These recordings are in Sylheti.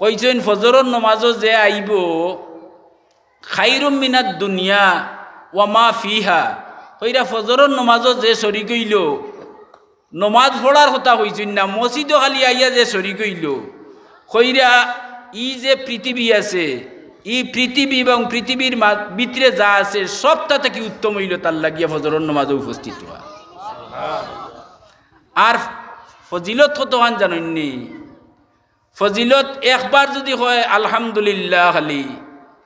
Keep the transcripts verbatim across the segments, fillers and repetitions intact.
কইছইন, "ফজরর নমাজো যে আইবো, খাইরুম মিনাদ দুনিয়া ওয়া মা ফিহা।" কইরা ফজরর নমাজো যে শরিক অইলো, নমাজ পড়ার কথা কইছইন না, মসজিদো খালি আইয়া যে শরিক অইলো, কইরা ই যে পৃথিবী আছে, ই পৃথিবী এবং পৃথিবীর মা-, ভিতরে যা আছে, সবটা থাকি উত্তম অইলো তার লাগিয়া ফজরর নমাজো উপস্থিত অওয়া। আর ফজিলত কতখান জানইননি? ফজিলত একবার যুদি কয় আলহামদুলিল্লাহ, খালি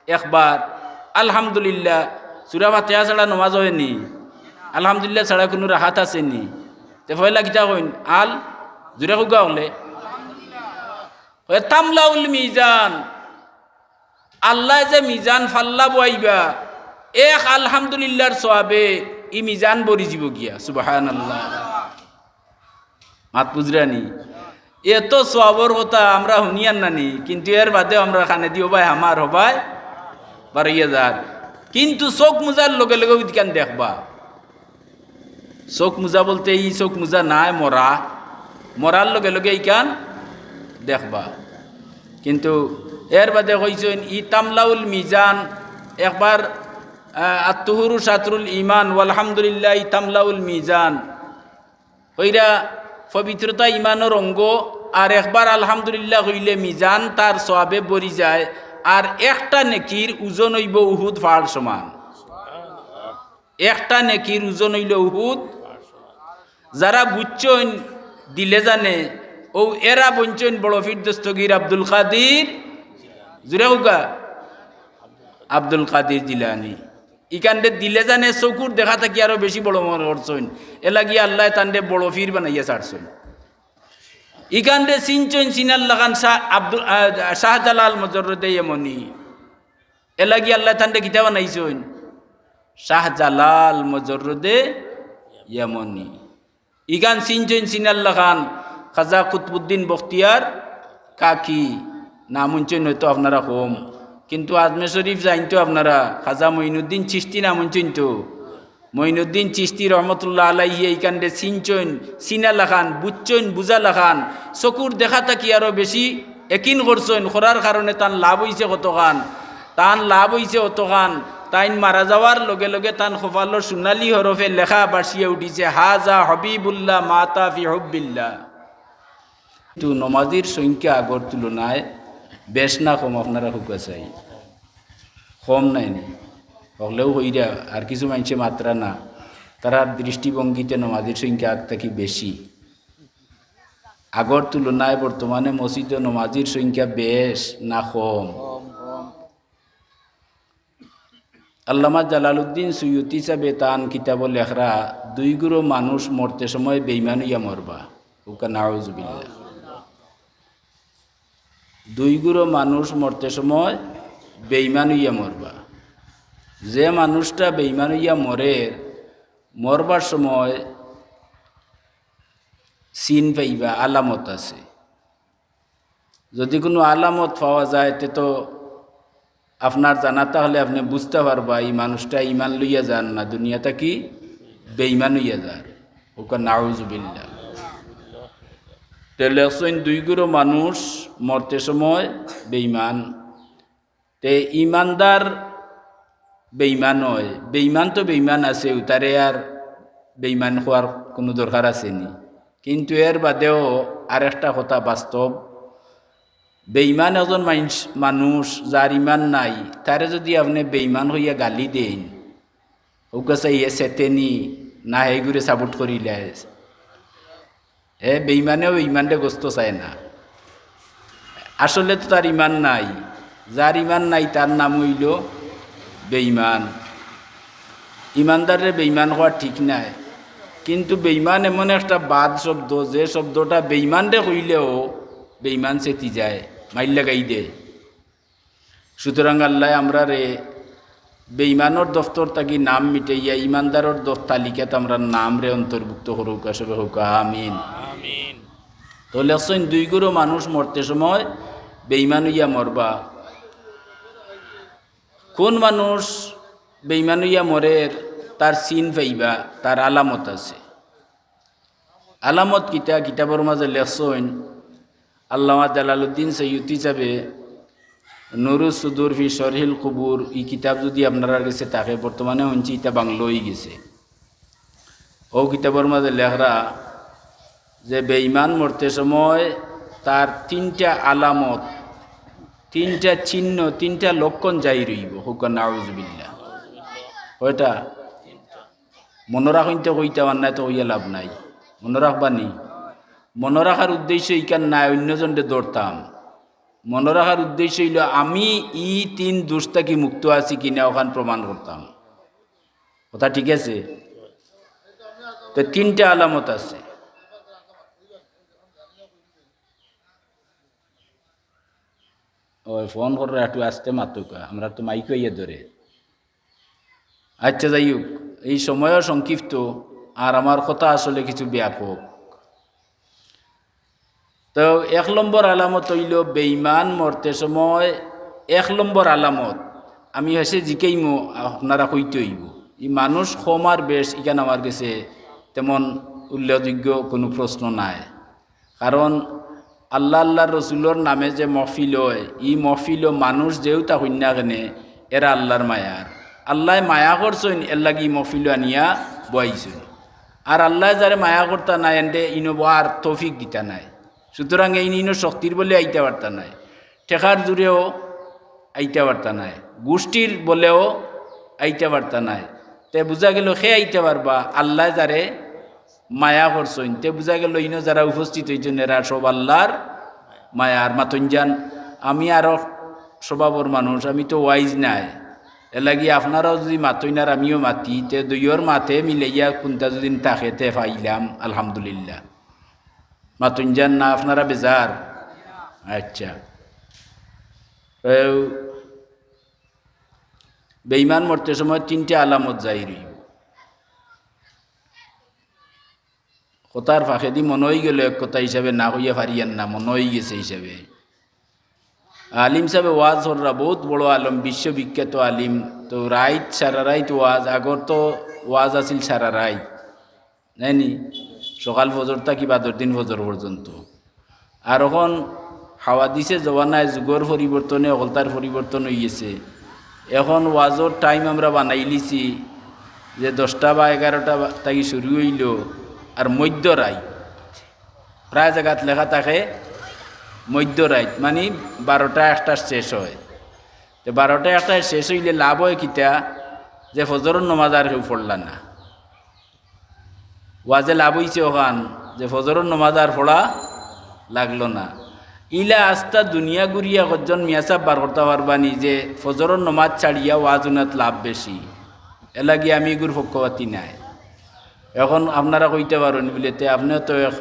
একবার আলহামদুলিল্লাহ, সূরা ফাতিহা ছাড়া নমাজ অয়নি, আলহামদুলিল্লাহ ছাড়া কুনু রাকাত আছেনি? তে পয়লা কিতা কইন? আল, জুরে কউক্কা অকলে। কয়, "তামলাউল মিজান।" আল্লায় যে মিজান ফাল্লা বওয়াইবা, এক আলহামদুলিল্লাহর সওয়াবে ই মিজান ভরি যিবো গিয়া। সুবহানাল্লাহ। মাত বুজরানি? এত সওয়াবর কথা আমরা হুনিয়ার নানি, কিন্তু এর বাদেও আমরার কানেদি অবায় হামার, অবায় বারইয়া যার। কিন্তু চউখ মুজার লগে লগে ইখান দেখবা। চউখ মুজা বলতে ই চউখ মুজা নায়, মরা, মরার লগে লগে ইখান দেখবা। কিন্তু এর বাদে কইছইন, ই তামলাউল মিজান, একবার, আহ, আত্তুহুরু শাতরুল ইমান, ওয়ালহামদুলিল্লাহ, ই তামলাউল মিজান। কইরা পবিত্রতা ইমানর অঙ্গ, আর একবার আলহামদুলিল্লাহ কইলে মিজান তার সওয়াবে ভরি যায়, আর একটা নেকির ওজন অইবো উহুদ পাহাড় সমান। একটা নেকির ওজন অইলো উহুদ। যারা বুজছইন দিলে জানে, অউ এরা বনছইন বড় পীর দস্তগীর আব্দুল কাদির, জুরে কউক্কা, আব্দুল কাদির জিলানী। ইখানরে দিলে জানে চকুর দেখা থাকি আরো বেশি বড় মনো করছইন, এরলাগি আল্লায় তানরে বড় পীর বানাইয়া ছাড়ছইন। ইখানরে চিনছইন চিনার লাখান শাহ আব্দুল, আহ, শাহজালাল মজররদে ইয়েমনি। এরলাগি আল্লায় তানরে কিতা বানাইছইন? শাহজালাল মজররদে ইয়েমনি। ইখান চিনছইন চিনার লাখান খাজা কুতবুদ্দিন বখতিয়ার কাকি, নাম হুনছইন অয়তো আপনারা কম, কিন্তু আজমের শরীফ যাইন তো আপনারা, খাজা মঈনুদ্দিন চিশতি নাম হুনছইন তো। মঈনুদ্দিন চিশতি রহমতুল্লাহ আলাইহি ইখানরে চিনছইন চিনা লাখান, বুজছইন বুজা লাখান, চকুর দেখা থাকি আরো বেশি একিন করছইন, করার কারণে তান লাভ অইছে কতখান, তান লাভ অইছে অতখান, তাইন মারা যাওয়ার লগে লগে তান কপালর সোনালী হরফে লেখা বাসিয়া উঠিছে, "হাজা হাবিবুল্লাহ মাতা ফি হুব্বিল্লাহ।" কিন্তু নমাজির সংখ্যা আগর তুলনায় বেশ না কম, আপনারা কউক্কা চাই? কম নায়নি? অকলেউ কইরা, আর কিছু মানষে মাতরা না, তারার দৃষ্টিভঙ্গিতে নমাজির সংখ্যা আগ থাকি বেশি। আগর তুলনায় বর্তমানে মসজিদো নমাজির সংখ্যা বেশ না কম? আল্লামা জালালউদ্দিন সুয়ুতী সাবে তান কিতাবো লেখরা, দুই গুরু মানুষ মরতে সময় বেইমান অইয়া মরবা। কউক্কা নাউজুবিল্লাহ। দুই গুরু মানুষ মরতে সময় বেইমান অইয়া মরবা। যে মানুষটা বেইমান অইয়া মরের, মরবার সময় চিন পাইবা, আলামত আছে। যুদি কুনু আলামত পাওয়া যায়, তে তো আপনার জানা থাকলে আপনে বুজতা পারবা, ই মানুষটা ইমান লইয়া যার না, দুনিয়া থাকি বেইমান অইয়া যার। কউক্কা নাউজুবিল্লাহ। তে লেখছইন, দুই গুরু মানুষ মরতে সময় বেইমান। তে ইমানদার বেইমান অয়, বেইমান তো বেইমান আছে, উতারে আর বেইমান কওয়ার কুনু দরকার আছেনি? কিন্তু এর বাদেও আরেকটা কথা বাস্তব, বেইমান একজন মাইনষ-, মানুষ যার ইমান নাই, তারে যুদি আপনে বেইমান কইয়া গালি দেইন, কউক্কা চাই হে চেতেনি না হে ইগুরে support করিলায়? হে বেইমানেও ইমানরে গস্ত চায় না। আসলে তো তার ইমান নাই। যার ইমান নাই, তার নাম অইলো বেইমান। ইমানদাররে বেইমান কওয়া ঠিক নায়, কিন্তু বেইমান এমন একটা বাদ শব্দ, যে শব্দটা বেইমানরে কইলেও বেইমান চেতি যায়, মাইর লাগাই দেয়। সুতরাং আল্লায় আমরারে বেইমানর দফতর থাকি নাম মিটাইয়া ইমানদারর দফ-, তালিকাত আমরার নামরে অন্তর্ভুক্ত করউক্কা, সবে কউক্কা আমিন। আমিন। তো লেখছইন, দুই গুরু মানুষ মরতে সময় বেইমান অইয়া মরবা। কুন মানুষ বেইমান অইয়া মরের, তার চিন পাইবা, তার আলামত আছে। আলামত কিতা? কিতাবর মাজে লেখছইন, আল্লামা জালালউদ্দিন সৈয়ুতি সাহেবে নুরুস সুদুর ফি শরহিল কুবুর ই কিতাব যুদি আপনারার গেছে থাকে, বর্তমানে হুনছি ইটা বাংলা অইগেছে। অউ কিতাবর মাজে লেখরা যে বেঈমান মরতে সময় তার তিনটা আলামত, তিনটা চিহ্ন, তিনটা লক্ষণ জাহির অইবো। কউক্কা নাউজুবিল্লাহ। কয়টা? মনো রাখইন তে কইতাম, আর নায় তে কইয়া লাভ নাই। মনো রাখবা নি? মনো রাখার উদ্দেশ্য ইখান নায়, অইন্য জনরে ধরতাম। মনো রাখার উদ্দেশ্য অইলো আমি ই তিন দোষ থাকি মুক্ত আছি কিনা অখান প্রমাণ করতাম। কথা ঠিক আছে? তো তিনটা আলামত আছে। ওই ফোন কররা, একটু আস্তে মাতউক্কা, আমরার তো মাইকও আইয়া ধরে। আচ্ছা, যাই হোক, এই সময়ও সংক্ষিপ্ত, আর আমার কথা আসলে কিছু ব্যাপক। তো এক নম্বর আলামত অইলো বেঈমান মরতে সময় এক নম্বর আলামত, আমি হেষে জিকাইমু, আপনারা কইতে অইবো। ই মানুষ কম আর বেশ, ইখান আমার গেছে তেমন উল্লেখযোগ্য কুনু প্রশ্ন নাই। কারণ আল্লা, আল্লার রসুলর নামে যে মহফিল অয়, ই মহফিলো মানুষ যেউ থাকইন না কেনে, এরা আল্লার মায়ার। আল্লায় মায়া করছইন, এরলাগি ই মহফিলো আনিয়া বওয়াইছইন। আর আল্লায় যারে মায়া করতা নায়, এনরে ইনো বওয়ার তৌফিক দিতা নায়। সুতরাং এইন ইনো শক্তির বলে আইতা পারতা নায়, টেকার জুরেও আইতা পারতা নায়, গুষ্টির বলেও আইতা পারতা নায়। তে বুঝা গেলো কে আইতা পারবা? আল্লায় যারে মায়া করছইন। তে বুঝা গেলো ইনো যারা উপস্থিত অইছইন, এরা সব আল্লার মায়ার। মাতইন যান, আমি আরো স্বভাবর মানুষ, আমি তো ওয়াইজ নায়। এরলাগি আপনারাও যুদি মাতইন আর আমিও মাতি, তে দুইওর মাতে মিলাইয়া কুনটা যুদি থাকে, তে পাইলাম, আলহামদুলিল্লাহ। মাতইন যান না, আপনারা বেজার? আচ্ছা। এ, বেঈমান মরতে সময় তিনটা আলামত জাহির অইবো। কথার ফাঁকেদি মনো অইগেলো এক কথা হিসাবে, না কইয়া পারিয়ার না, মনো অইগেছে হিসাবে। আলিম সাহেবে ওয়াজ কররা, বউত বড় আলম, বিশ্ববিখ্যাত আলিম। তো রাইত, সারা রাইত ওয়াজ, আগর তো ওয়াজ আছিল সারা রাইত, নায়নি? সকাল ফজর থাকি বাদর দিন ফজর পর্যন্ত। আর অখন হাওয়াদিসে জমানায় যুগর পরিবর্তনে হকলতার পরিবর্তন অইগেছে। অখন ওয়াজর টাইম আমরা বানাইলিছি যে দশটা বা এগারোটা বা-, থাকি শুরু অইলো, আর মধ্য রাইত। প্রায় জাগাত লেখা থাকে মধ্য রাইত, মানি বারোটা একটা শেষ অয়। তে বারোটা একটা শেষ অইলে লাভ অয় কিতা? যে ফজরর নমাজ আর কেউ পড়লা না। ওয়াজে লাভ অইছে অখান যে ফজরর নমাজ আর পড়া লাগলো না। ইলা আস্তা দুনিয়া ঘুরিয়া কয়জন মিয়াসাব বার করতা পারবা নি যে ফজরর নমাজ ছাড়িয়া ওয়াজ হুনাত লাভ বেশি? এরলাগি আমি ইগুর পক্ষপাতি নায়। অখন আপনারা কইতা পারইন বুলে, তে আপনেও তো এক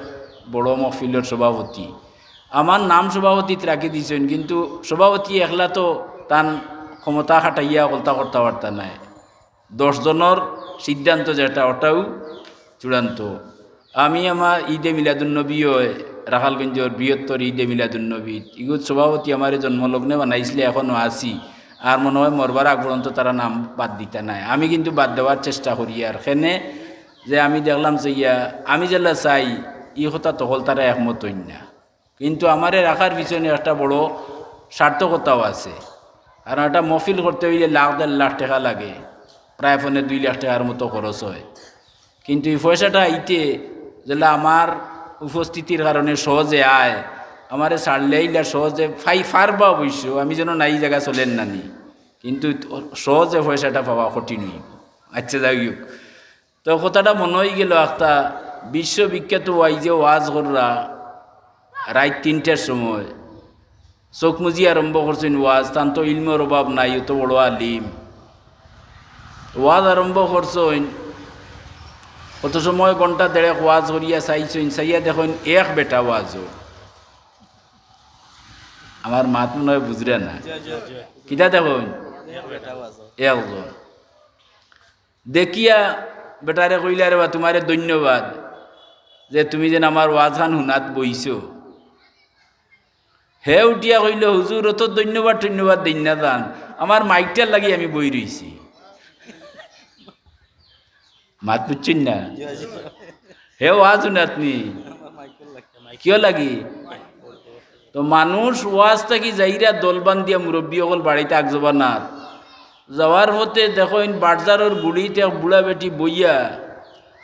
বড় মহফিলর সভাপতি, আমার নাম সভাপতিত রাখি দিছইন, কিন্তু সভাপতি একলা তো তান ক্ষমতা খাটাইয়া হকলতা করতা পারতা নায়। দশ জনর সিদ্ধান্ত যেটা, ওটাউ চূড়ান্ত। আমি আমার ঈদে মিলাদুন্নবী অয়, রাখালগঞ্জর বৃহত্তর ঈদে মিলাদুন্নবী, ইগুত সভাপতি আমারে জন্মলগ্নে বানাইছলে, অখনো আছি। আর মনো অয় মরবার আগ পর্যন্ত তারা নাম বাদ দিতা নায়। আমি কিন্তু বাদ দেওয়ার চেষ্টা করি। আর কেনে যে আমি দেখলাম যে ইয়া, আমি যেলা চাই, ই কথাত হকলতারা একমত অইন না। কিন্তু আমারে রাখার পিছনে একটা বড় সার্থকতাও আছে। কারণ একটা মহফিল করতে অইলে লাখ দেড় লাখ টেকা লাগে, প্রায় পৌনে দুই লাখ টেকার মতো খরচ অয়। কিন্তু ই পয়সাটা আইতে যেলা আমার উপস্থিতির কারণে সহজে আয়, আমারে ছাড়লে ইলা সহজে পাই পারবা অবশ্য, আমি যেন নাই ই জাগা চলের না নি, কিন্তু সহজে পয়সাটা পাওয়া কঠিন অইবো। আচ্ছা, যাই হোক, তো কথাটা মনো অইগেলো, একটা বিশ্ববিখ্যাত ওয়াইজে ওয়াজ কররা রাইত তিনটার সময় চউখ মুজি আরম্ভ করছইন ওয়াজ, তান তো ইলমর অভাব নাই, অত বড় আলিম। ওয়াজ আরম্ভ করছইন, অত সময় ঘন্টা দেড়েক ওয়াজ করিয়া চাইছইন, চাইয়া দেখইন এক বেটা ওয়াজো। আমার মাত মনো অয় বুঝরা না। কিতা দেখইন? একজন। দেখিয়া বেটারে কইলা, "রে বা, তুমারে ধন্যবাদ যে তুমি যেন আমার ওয়াজখান হুনাত বইছো।" হে উঠিয়া কইলো, "হুজুর, অত ধন্যবাদ টন্যবাদ দেইন না যান, আমার মাইকটার লাগি আমি বই রইছি।" মাত বুঝছইন না? হে ওয়াজ হুনাত নি। কিয় লাগি? তো মানুষ ওয়াজ থাকি যাইরা দল বান্ধিয়া মুরব্বি অকল বাড়িত আগ জমানাত। যাওয়ার পথে দেখইন বাটজারর গুড়িত এক বুড়া বেটি বইয়া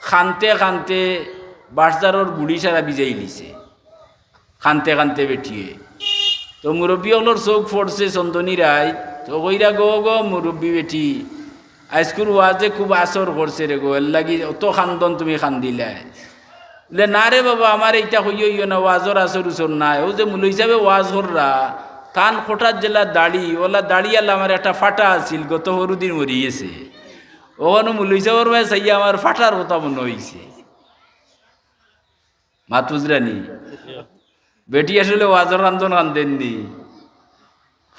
কানতে কানতে বাটজারর গুড়ি সারা ভিজাইলিছে। কানতে কানতে বেটিয়ে। তো মুরব্বি অকলর চউখ পড়ছে চন্দনী রায়। তো কইরা, "গো, গো মুরব্বি বেটি, আইজকুর ওয়াজে খুব আসর করছে রে গো, এরলাগি অত কান্দন তুমি কান্দিলায়।" বুলে, "না রে বাবা, আমারে ইতা কইও না, ওয়াজর আসর উসর নাই। অউ যে মুলই সাবে ওয়াজ কররা, তান কটার যেলা দাড়ি, অলা দাড়িআলা আমার একটা ফাটা আছিল, গত পরুদিন মরিগেছে। অখনো মুলই সাবর বায় চাইয়া আমার ফাটার কথা মনো অইছে।" মাত বুঝরানি? বেটি আসলে ওয়াজর কান্দন কান্দের নি,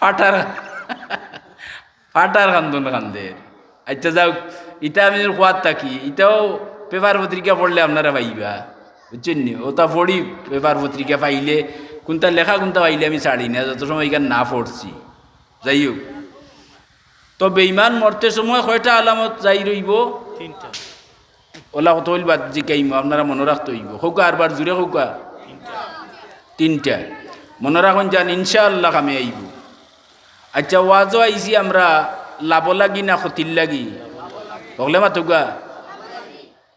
ফাটার, ফাটার কান্দন কান্দের। আচ্ছা যাউক, ইতা আমি যখন কওয়াত থাকি, ইতাও পেপার পত্রিকা পড়লে আপনারা পাইবা, বুঝছইন নি? অতা পড়ি পেপার পত্রিকা পাইলে, কুনটা লেখা কুনটা পাইলে আমি ছাড়ি না, যত সময় ইখান না পড়ছি। যাই হউক, তো বেইমান মরতে সময় কয়টা আলামত জাহির অইবো? তিনটা। অলা কত অইল বাদ জিকাইমু, আপনারা মনো রাখতে অইবো। কউক্কা আরবার জুরে কউক্কা। তিনটা। মনো রাখইন যান, ইনশাআল্লাহ কামে আইবো। আচ্ছা, ওয়াজো আইছি আমরা লাভো লাগি না ক্ষতির লাগি? হকলে মাতউক্কা।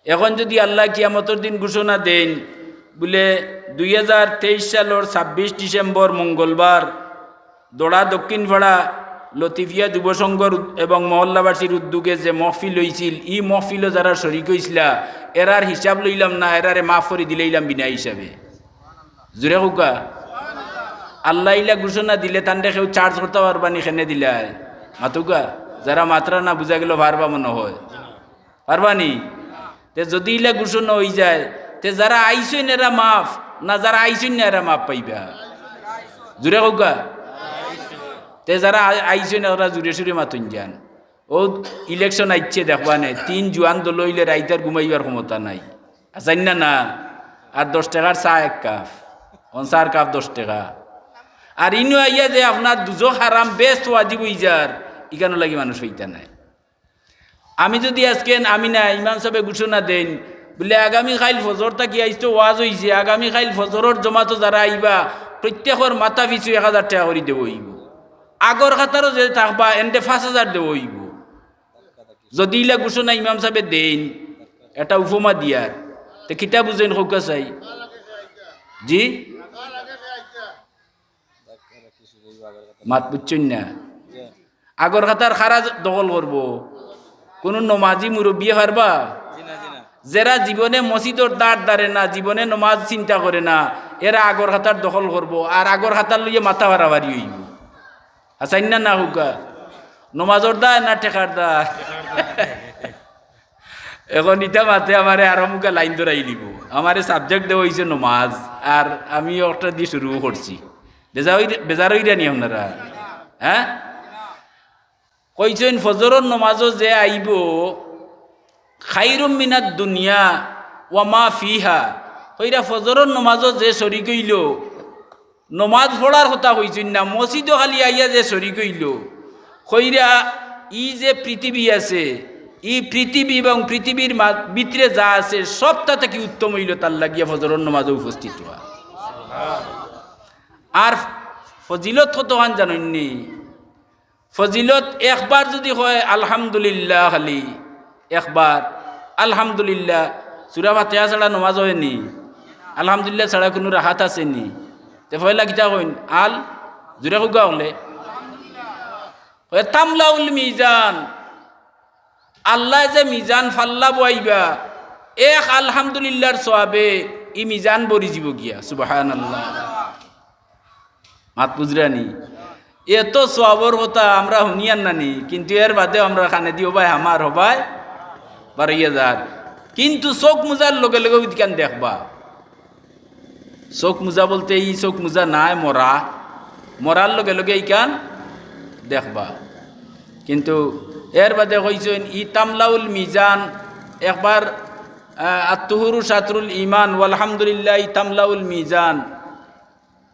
এখন যুদি আল্লায় কিয়ামতর দিন ঘোষণা দেইন, বুলে দুই হাজার তেইশ সালর ছাব্বিশ ডিসেম্বর মঙ্গলবার দড়া দক্ষিণপাড়া লতিফিয়া যুব সংঘর উদ-, এবং মহল্লাবাসীর উদ্যোগে যে মহফিল অইছিল, ই মহফিলো যারা শরিক অইছিলা, এরার হিসাব লইলাম না, এরারে মাফ করি দিলাইলাম বিনা হিসাবে। জুরে কউক্কা। আল্লায় ইলা ঘোষণা দিলে তানরে কেউ charge করতা পারবা নি, কেনে দিলায়? মাতউক্কা। যারা মাতরা না, বুঝা গেল পারবা মনো অয়। পারবা নি? তে যুদি ইলা ঘোষণা অইযায়, তে যারা আইছইন এরা মাফ, না যারা আইছইন না এরা মাফ পাইবা? জুরে কউক্কা। তে যারা আই-, আইছইন এরা জুরে সুরে মাতইন যান। অউ election আইছে দেখবা নে, তিন জুয়ান দল অইলে রাইত আর ঘুমাইবার ক্ষমতা নাই। আছইন না না? আর দশ টেকার চা এক কাপ, অন চার কাপ দশ টেকা। আর ইনো আইয়া যে আপনার দুজখ হারাম বেহেস্ত ওয়াজিব অইযার, ইখানর লাগি মানুষ পাইতা নায়। আমি যুদি আজকে, আমি না, ইমাম সাবে ঘোষণা দেইন, বুলে, "আগামী কাইল ফজর থাকি, আইজ তো ওয়াজ অইছে, আগামী কাইল ফজরর জমাতো যারা আইবা, প্রত্যেকর মাথা পিছু এক হাজার টেকা করি দেওয়া অইবো। আগর কাতারো যে থাকবা, এনরে পাঁচ হাজার দেওয়া অইবো।" যুদি ইলা ঘোষণা ইমাম সাবে দেইন, একটা উপমা দিয়ার, তে কিতা বুঝইন কউক্কা চাই? জি? মাত বুঝছইন না? আগর কাতার কারা দখল করবো? কুনু নমাজি মুরব্বিয়ে পারবা? যেরা জীবনে মসজিদর দ্বার ধারে না, জীবনে নমাজ চিন্তা করে না, এরা আগর কাতার দখল করবো। আর আগর কাতার লইয়া মাথা বাড়াবাড়ি অইবো। আছইন না না কউক্কা? নমাজর দায় না টেকার দায়? এখন ইতা মাতে আমারে আরো মুখা লাইন ধরাই দিব। আমারে subject দেওয়া অইছে নমাজ, আর আমি একটা দি শুরু করছি। বেজা অই-, বেজার অইরা নি আপনারা? হ্যাঁ? কইছইন, "ফজরর নমাজো যে আইবো, খাইরুম মিনাদ দুনিয়া ওয়া মা ফিহা।" কইরা, "ফজরর নমাজো যে শরিক অইলো, নমাজ পড়ার কথা কইছইন না, মসজিদো খালি আইয়া যে শরিক অইলো, কইরা, ই যে পৃথিবী আছে, ই পৃথিবী এবং পৃথিবীর মা-, ভিতরে যা আছে, সবটা থাকি উত্তম অইলো তার লাগিয়া ফজরর নমাজো উপস্থিত অওয়া।" আর ফজিলত কতখান জানইন নি? ফজিলত একবার যুদি কয় আলহামদুলিল্লাহ, খালি একবার আলহামদুলিল্লাহ, সূরা ফাতিহা ছাড়া নমাজ অয় নি? আলহামদুলিল্লাহ ছাড়া কুনু রাকাত আছে নি? তে পয়লা কিতা কইন? আল, জুরে কউক্কা অকলে। কয়, "তামলাউল মিজান।" আল্লায় যে মিজান ফাল্লা বওয়াইবা, এক আলহামদুলিল্লাহর সওয়াবে ই মিজান ভরি যিবো গিয়া। সুবহানাল্লাহ। মাত বুঝরা নি? এত সওয়াবর কথা আমরা হুনিয়ার না নি, কিন্তু এর বাদেও আমরা কানেদি হবায় হামার, হবায় বারইয়া যার। কিন্তু চউখ মুজার লগে লগে ইখান দেখবা। চউখ মুজা বলতে ই চউখ মুজা নায়, মরা। মরার লগে লগে ইখান দেখবা। কিন্তু এর বাদে কইছইন, ই তামলাউল মিজান, একবার, আহ, আত্তুহুরু শাতরুল ঈমান, ওয়ালহামদুলিল্লাহি তামলাউল মিজান।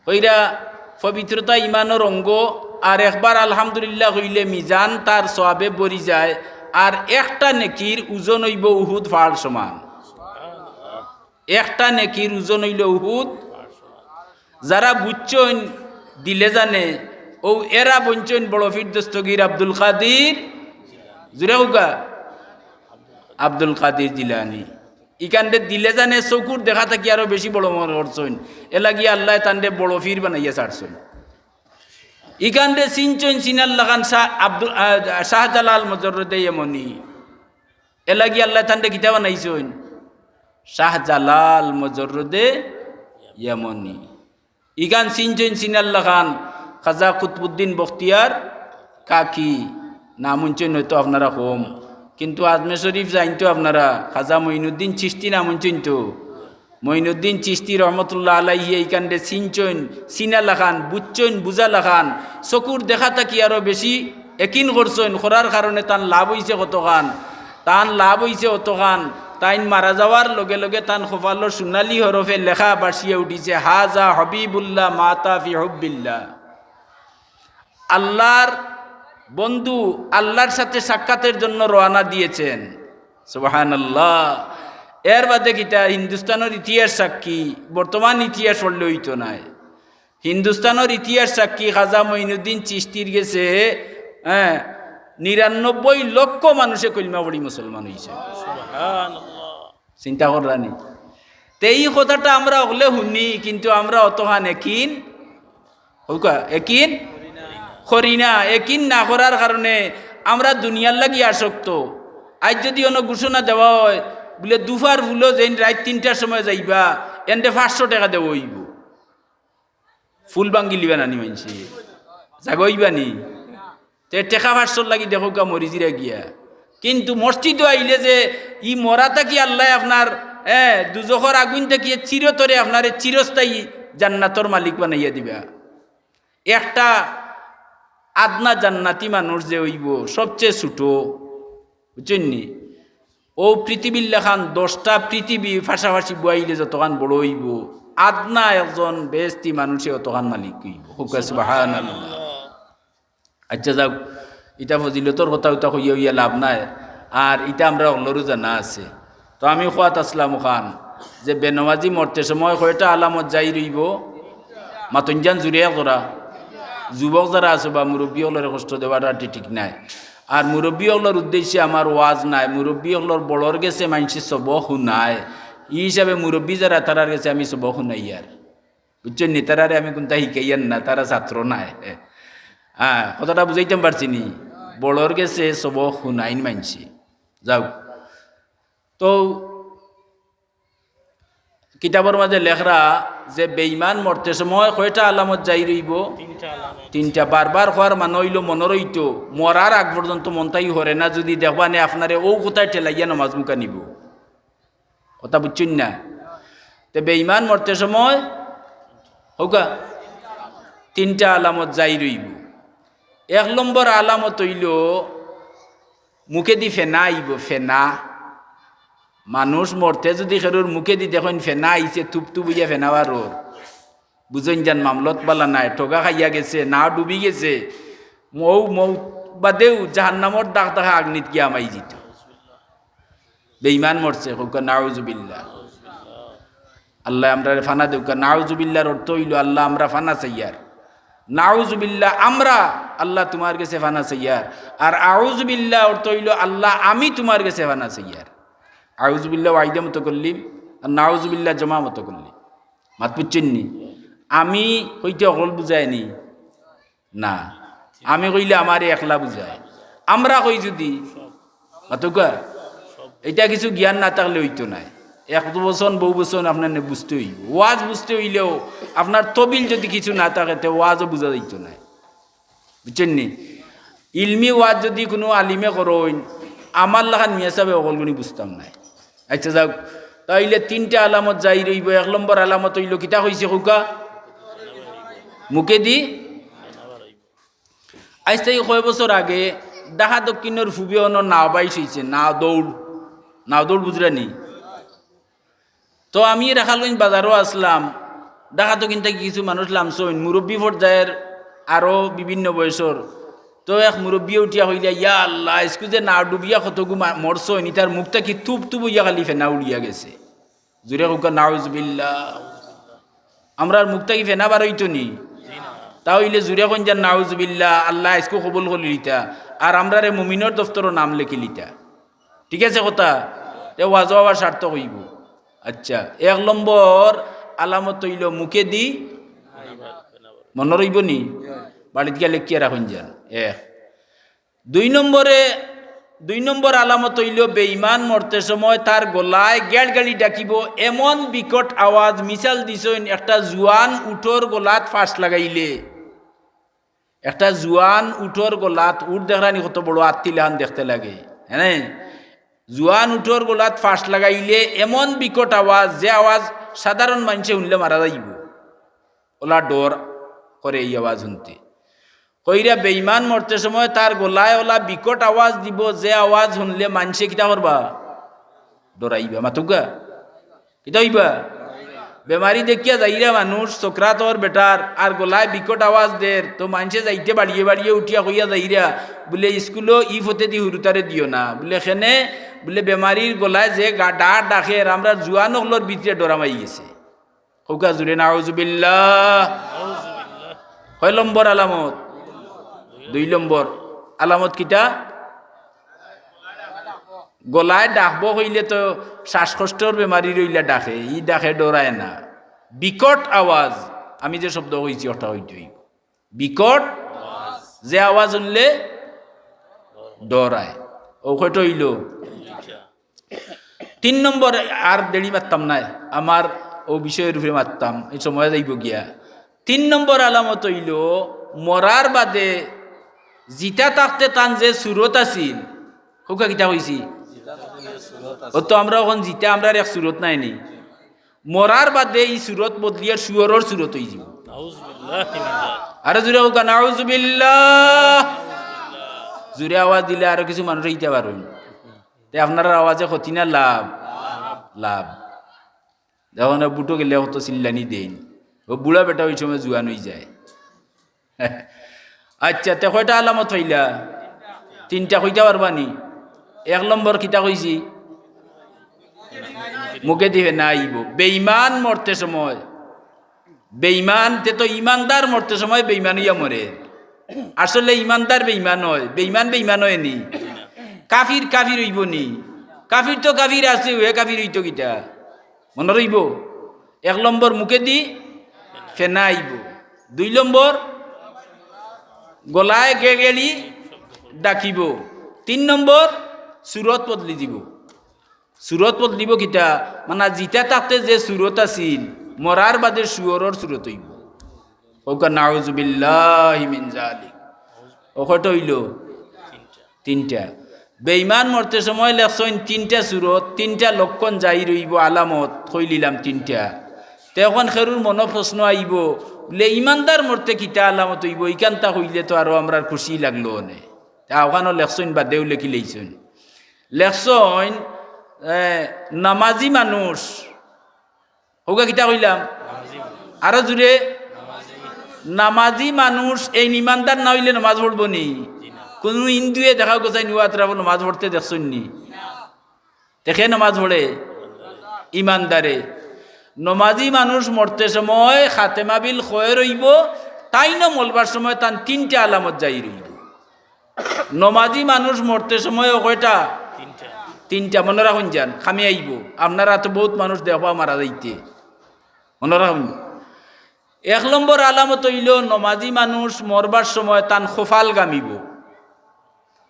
কইরা পবিত্রতা ঈমানর অঙ্গ, আর একবার আলহামদুলিল্লাহ কইলে মিজান তার সওয়াবে ভরি যায়, আর একটা নেকির ওজন অইবো উহুদ পাহাড় সমান। একটা নেকির ওজন অইলো উহুদ। যারা বুঝছইন দিলে জানে, অউ এরা বনছইন বড় পীর দস্তগীর আব্দুল কাদির, জুরে কউক্কা, আব্দুল কাদির জিলানী। ইখানরে দিলে জানে চকুর দেখা থাকি আরো বেশি বড় মনো করছইন, এরলাগি আল্লায় তানরে বড় পীর বানাইয়া ছাড়ছইন। ইখানরে চিনছইন চিনার লাখান শাহ আব্দুল, আহ, শাহজালাল মুজাররদে ইয়ামনি। এরলাগি আল্লায় তানরে কিতা বানাইছইন? শাহজালাল মুজাররদে ইয়ামনি। ইখান চিনছইন চিনার লাখান খাজা কুতবুদ্দিন বখতিয়ার কাকি। নাম হুনছইন অয়তো আপনারা কম, কিন্তু আজমের শরীফ যাইন তো আপনারা, খাজা মঈনুদ্দিন চিশতি নাম হুনছইন তো। মঈনুদ্দিন চিশতি রহমতুল্লাহ আলাইহি ইখানরে চিনছইন চিনা লাখান, বুঝছইন বুঝা লাখান, চকুর দেখা থাকি আরো বেশি একিন করছইন, করার কারণে তান লাভ অইছে কতখান, তান লাভ অইছে অতখান, তাইন মারা যাওয়ার লগে লগে তান কপালর সোনালী হরফে লেখা বাসিয়া উঠিছে, "হাজা হাবিবুল্লাহ মাতা ফি হুব্বিল্লাহ।" আল্লাহর বন্ধু আল্লাহর সাথে সাক্ষাতের জন্য রওয়ানা দিয়েছেন। সুবহানাল্লাহ। এর বাদে কিতা হিন্দুস্তানর ইতিহাস সাক্ষী, বর্তমান ইতিহাস পড়লে অইতো নায়। হিন্দুস্তানর ইতিহাস সাক্ষী খাজা মঈনুদ্দিন চিশতির গেছে, হ্যাঁ, নিরানব্বই লক্ষ মানুষে কলমা পড়ি মুসলমান অইছে। সুবহানাল্লাহ। চিন্তা কররানি? তে ই কথাটা আমরা অকলে হুনি, কিন্তু আমরা অতখান একিন, কউক্কা, একিন করি না। একিন না করার কারণে আমরা দুনিয়ার লাগি আসক্ত। আইজ যুদি অনো ঘোষণা দেওয়া অয়, বুলে, "দুফার ফুলো যেইন রাইত তিনটার সময় যাইবা, এনরে পাঁচশো টেকা দেওয়া অইবো।" ফুল ভাঙ্গিলিবা নানি মানষে? জাগা অইবা নি? তে টেকা পাঁচশোর লাগি দেখউক্কা মরিজিরা গিয়া। কিন্তু মসজিদো আইলে যে ই মরা থাকি আল্লায় আপনার, এ, দুজখর আগুইন থাকি চিরতরে আপনারে চিরস্থায়ী জান্নাতর মালিক বানাইয়া দিবা। একটা আদনা জান্নাতি মানুষ যে অইবো, সবচেয়ে ছোট, বুঝছইন নি? অউ পৃথিবীর লাখান দশটা পৃথিবী পাশাপাশি বওয়াইলে যতখান বড় অইবো, আদনা একজন বেহেস্তি মানুষে অতখান মালিক অইবো। কউক্কা সুবহানাল্লাহ। আচ্ছা যাউক, ইটা ফজিলতর কথা উতা কইয়া অইয়া লাভ নাই, আর ইটা আমরা অকলরউ জানা আছে। তো আমি কওয়াত আছলাম অখান যে বেনমাজি মরতে সময় কয়টা আলামত জাহির অইবো? মাতইন যান জুরে করা। যুবক যারা আছো বা মুরব্বি অকলরে কষ্ট দেওয়াটা ঠিক নায়। আর মুরব্বি অকলর উদ্দেশ্যে আমার ওয়াজ নায়, মুরব্বি অকলর বড়র গেছে মানষে সবক হুনায়। ই হিসাবে মুরব্বি যারা, তারার গেছে আমি সবক হুনাইয়ার। বুঝছইন নি? তারারে আমি কুন্তা হিকাইয়ার না, তারা ছাত্র নায়। হ্যাঁ, কথাটা বুঝাইতাম পারছি নি? বড়র গেছে সবক হুনাইন মানষে। যাউক। তো কিতাবর মাঝে লেখরা যে বেইমান মরতে সময় কয়টা আলামত জাহির অইবো? তিনটা আলামত। তিনটা। বারবার কওয়ার মানে অইলো মনো রইতো, মরার আগ পর্যন্ত মনটাই হরে না, যুদি দেখবা নে আপনারে অউ কথায় ঠেলাইয়া নমাজ মুখা নিবো। কথা বুঝছইন না? তে বেইমান মরতে সময় কউক্কা তিনটা আলামত জাহির অইবো। এক নম্বর আলামত অইলো মুখেদি ফেনা আইবো, ফেনা। মানুষ মরতে যুদি কেউর মুখেদি দেখইন ফেনা আইছে, তুপ তুপ অইয়া ফেনা বারর, বুঝইন যান মামলত বালা নাই, ঠগা খাইয়া গেছে, নাও ডুবি গেছে, মউ মউত বাদেউ জাহান্নামর দাগ দাগা আগ্নিত গিয়া হামাই যিতো। বেইমান মরছে, কউক্কা নাউজুবিল্লাহ। আল্লায় আমরারে ফানা দেউক্কা। নাউজুবিল্লাহর অর্থ অইলো, "আল্লাহ, আমরা ফানা চাইয়ার।" নাউজুবিল্লাহ, আমরা, "আল্লাহ, তুমার গেছে ফানা চাইয়ার।" আর আউজুবিল্লাহ অর্থ অইলো, "আল্লাহ, আমি তুমার গেছে ফানা চাইয়ার।" আউজুবিল্লাহ ওয়াহিদে মুতাকাল্লিম, আর নাউজুবিল্লাহ জমা মুতাকাল্লিম। মাত বুঝছইন নি? আমি কইতে অকল বুঝায় নি? না, আমি কইলে আমারে একলা বুঝায়। আমরা কই যুদি, মাতউক্কা, ইটা কিছু জ্ঞান না থাকলে অইতো নায়। এক বচন, বহু বচন আপনারে বুঝতে অইবো। ওয়াজ বুঝতে অইলেও আপনার তবিল যুদি কিছু না থাকে, তে ওয়াজও বুঝা যাইতো নায়। বুঝছইন নি? ইলমি ওয়াজ যুদি কুনু আলিমে করইন, আমার লাখান মিয়া সাবে অকলগুনি বুঝতাম নায়। আচ্ছা যাউক, তাইলে তিনটা আলামত জাহির অইবো। এক নম্বর আলামত অইলো কিতা কইছে কউক্কা? মুখেদি। আইজ থাকি কয় বছর আগে ঢাকা দক্ষিণর ফুবে অনো নাও বাইশ অইছে, নাও দৌড়, নাও দৌড় বুঝরা নি? তো আমি রাখালগঞ্জ বাজারো আছলাম, ঢাকা দক্ষিণ থাকি কিছু মানুষ লামছইন, মুরব্বি পর্যায়র আরো বিভিন্ন বয়সর। তো এক মুরব্বিয়ে উঠিয়া কইলা, "ইয়া আল্লাহ, আইজকু যে নাও ডুবিয়া কতগু মা-, মরছইন, ইতার মুখ থাকি তুপ তুপ অইয়া খালি ফেনা উড়িয়া গেছে।" জুরে কউক্কা, "নাউজুবিল্লাহ।" আমরার মুখ থাকি ফেনা বার অইতো নি? তা অইলে জুরে কইন যান নাউজুবিল্লাহ, আল্লায় আইজকু কবুল করিলিতা, আর আমরারে মুমিনর দফতরো নাম লেখিলিতা। ঠিক আছে কথা? তে ওয়াজও আবার সার্থক অইবো। আচ্ছা, এক নম্বর আলামত অইলো মুখেদি, মনো রইবো নি? বাড়িত গিয়া লেখিয়া রাখইন যান। এক। দুই নম্বরে, দুই নম্বর আলামত অইলো বেঈমান মরতে সময় তার গলায় গেড়গেড়ি ডাকিবো, এমন বিকট আওয়াজ, মিসাল দিছইন একটা জুয়ান উটর গলাত ফাঁস লাগাইলে। একটা জুয়ান উটর গলাত, উট দেখরানি কত বড় আত্তি লাখান দেখতে লাগে, হ্যাঁ? জুয়ান উটর গলাত ফাঁস লাগাইলে এমন বিকট আওয়াজ, যে আওয়াজ সাধারণ মানষে হুনলে মারা যাইবো। ওলা ডর করে ই আওয়াজ হুনতে। কইরা বেঈমান মরতে সময় তার গলায় ওলা বিকট আওয়াজ দিবো, যে আওয়াজ হুনলে মানষে কিতা করবা? ডরাইবা। মাতুক্কা? কিতা অইবা? বেমারি দেখিয়া যাইরা মানুষ, সকরাতর বেটার, আর গলায় বিকট আওয়াজ দের, তো মানষে যাইতে বাড়িয়ে বাড়িয়ে উঠিয়া কইয়া যাইরা, বুলে, "ইস্কুলো ই ফতেদি হুরুতারে দিও না।" বুলে, "কেনে?" বুলে, "বেমারির গলায় যে গা-, ডাক ডাকের, আমরার জুয়ান অকলর ভিতরে ডর হামাই গেছে।" কউক্কা জুরে নাউজুবিল্লাহ। কয় নম্বর আলামত? দুই নম্বর আলামত কিতা? গলায় ডাকবো কইলে তো শ্বাসকষ্টর বেমারির অইলা ডাকে, ই ডাকে ডরায় না। বিকট আওয়াজ, আমি যে শব্দ কইছি ওটা অইতো অইবো। বিকট যে আওয়াজ হুনলে ডরায়। অউ কয়টা অইলো? তিন নম্বর, আর দেরি মারতাম নায়, আমার অউ বিষয়র উপরে মারতাম, ই সময় যাইবো গিয়া। তিন নম্বর আলামত অইলো মরার বাদে জিতা থাকতে তান যে সুরত আছিল, কউক্কা কিতা কইছি? অউ তো আমরা অখন জিতা, আমরার এক সুরত নায় নি? মরার বাদে ই সুরত বদলিয়া শুয়োরর সুরত অইযিবো। নাউজুবিল্লাহ মিন যালিক। আরো জুরে কউক্কা, নাউজুবিল্লাহ। জুরে আওয়াজ দিলে আরো কিছু মানুষ আইতা পারইন। তে আপনারার আওয়াজে ক্ষতি না লাভ? লাভ। দেখো না, বুটো গেলে কত চিল্লানি দেইন। অউ বুড়া বেটা অউ সময় জুয়ান অইযায়। আচ্ছা, তে কয়টা আলামত অইলা? তিনটা কইতা পারবা নি? এক নম্বর কিতা কইছি? মুখেদি ফেনা আইবো। বেঈমান মরতে সময়, বেঈমান, তে তো ইমানদার মরতে সময় বেঈমান অইয়া মরে। আসলে ইমানদার বেঈমান অয়, বেঈমান বেঈমান অয় নি? কাফির কাফির অইবো নি? কাফির তো কাফির আছে, হে কাফির অইতো কিতা? মনো রইবো? এক নম্বর মুখেদি ফেনা আইবো, দুই নম্বর গলায় গেড়গেড়ি ডাকিবো, তিন নম্বর সুরত বদলি দিবো। সুরত বদলিবো কিতা? মানে জিতা থাকতে যে সুরত আছিল, মরার বাদে শুয়োরর সুরত অইবো। কউক্কা নাউজুবিল্লাহি মিন যালিক। অউ কয়টা অইলো? তিনটা। বেঈমান মরতে সময় লেখছইন তিনটা সুরত, তিনটা লক্ষণ জাহির অইবো, আলামত কইলিলাম তিনটা। তে অখন কেউর মনো প্রশ্ন আইবো, বুলে, ইমানদার মরতে কিতা আলামত অইবো? ইখানতা কইলে তো আরো আমরার খুশি লাগলো অনে। তে অখানো লেখছইন, বাদেও লেখিলাইছইন। লেখছইন, এ, নামাজি মানুষ, কউক্কা কিতা কইলাম? আরো জুরে। নামাজি মানুষ এইন ইমানদার না অইলে নামাজ পড়বো নি? কুনু হিন্দুয়ে দেখাও গেছাই নি, অউ আতরাফো নামাজ পড়তে দেখছইন নি? তে কে নামাজ পড়ে? ইমানদারে। নামাজি মানুষ মরতে সময় খাতেমা বিল খয়ের অইবো, তাইনও মরবার সময় তান তিনটা আলামত জাহির অইবো। নমাজি মানুষ মরতে সময় অউ কয়টা? তিনটা। তিনটা, মনো রাখইন যান, কামে আইবো। আপনারা তো বউত মানুষ দেখবা মারা যাইতে, মনো রাখইন। এক নম্বর আলামত অইলো, নমাজি মানুষ মরবার সময় তান কপাল গামিবো।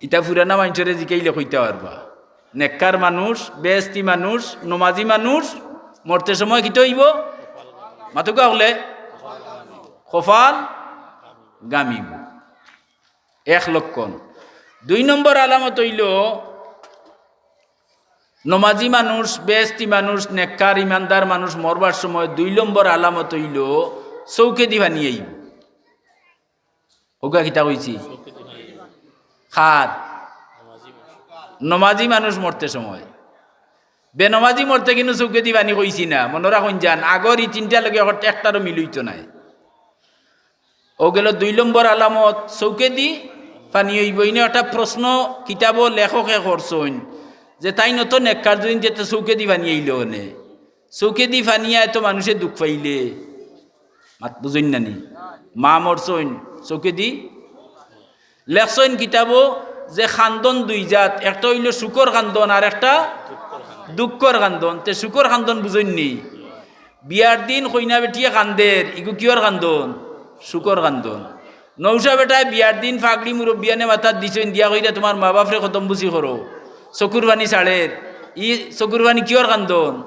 ইতা পুরানা মানষরে জিকাইলে কইতা পারবা। নেককার মানুষ, বেহেস্তি মানুষ, নমাজি মানুষ মরতে সময় কিতা অইবো? মাতউক্কা অকলে, কপাল গামিবো। এক লক্ষণ। দুই নম্বর আলামত অইলো, নমাজি মানুষ, বেহেস্তি মানুষ, নেককার, ইমানদার মানুষ মরবার সময় দুই নম্বর আলামত অইলো চউখেদি পানি আইবো। অউক্কা কিতা কইছি? কার? নমাজি মানুষ মরতে সময়। বেনমাজি মরতে কিন্তু চউখেদি পানি কইছি না, মনো রাখইন যান। আগর ই তিনটার লগে অখন একটারও মিল অইতো নায়। অউ গেলো দুই নম্বর আলামত, চউখেদি পানি অইবো। ইনো একটা প্রশ্ন কিতাবো লেখকে করছইন যে তাইন অত নেককার, যুদি তে চউখেদি পানি আইলো অনে, চউখেদি পানি আয় তো মানষে দুখ পাইলে, মাত বুঝইন না নি? মা মরছইন, চউখেদি লেখছইন কিতাবো যে কান্দন দুই জাত, একটা অইলো সুখর কান্দন আর একটা দুঃখর কান্দন। তে সুখর কান্দন বুঝইন নি? বিয়ার দিন কইনা বেটিয়ে কান্দের, ইগু কিয়র কান্দন? সুখর কান্দন। নৌশা বেটায় বিয়ার দিন পাগড়ি মুরব্বিয়ানে মাথাত দিছইন, দিয়া কইরা তুমার মা বাপরে কদমবুসি করো, চকুর পানি ছাড়ের। ই চকুর পানি কিয়র কান্দন?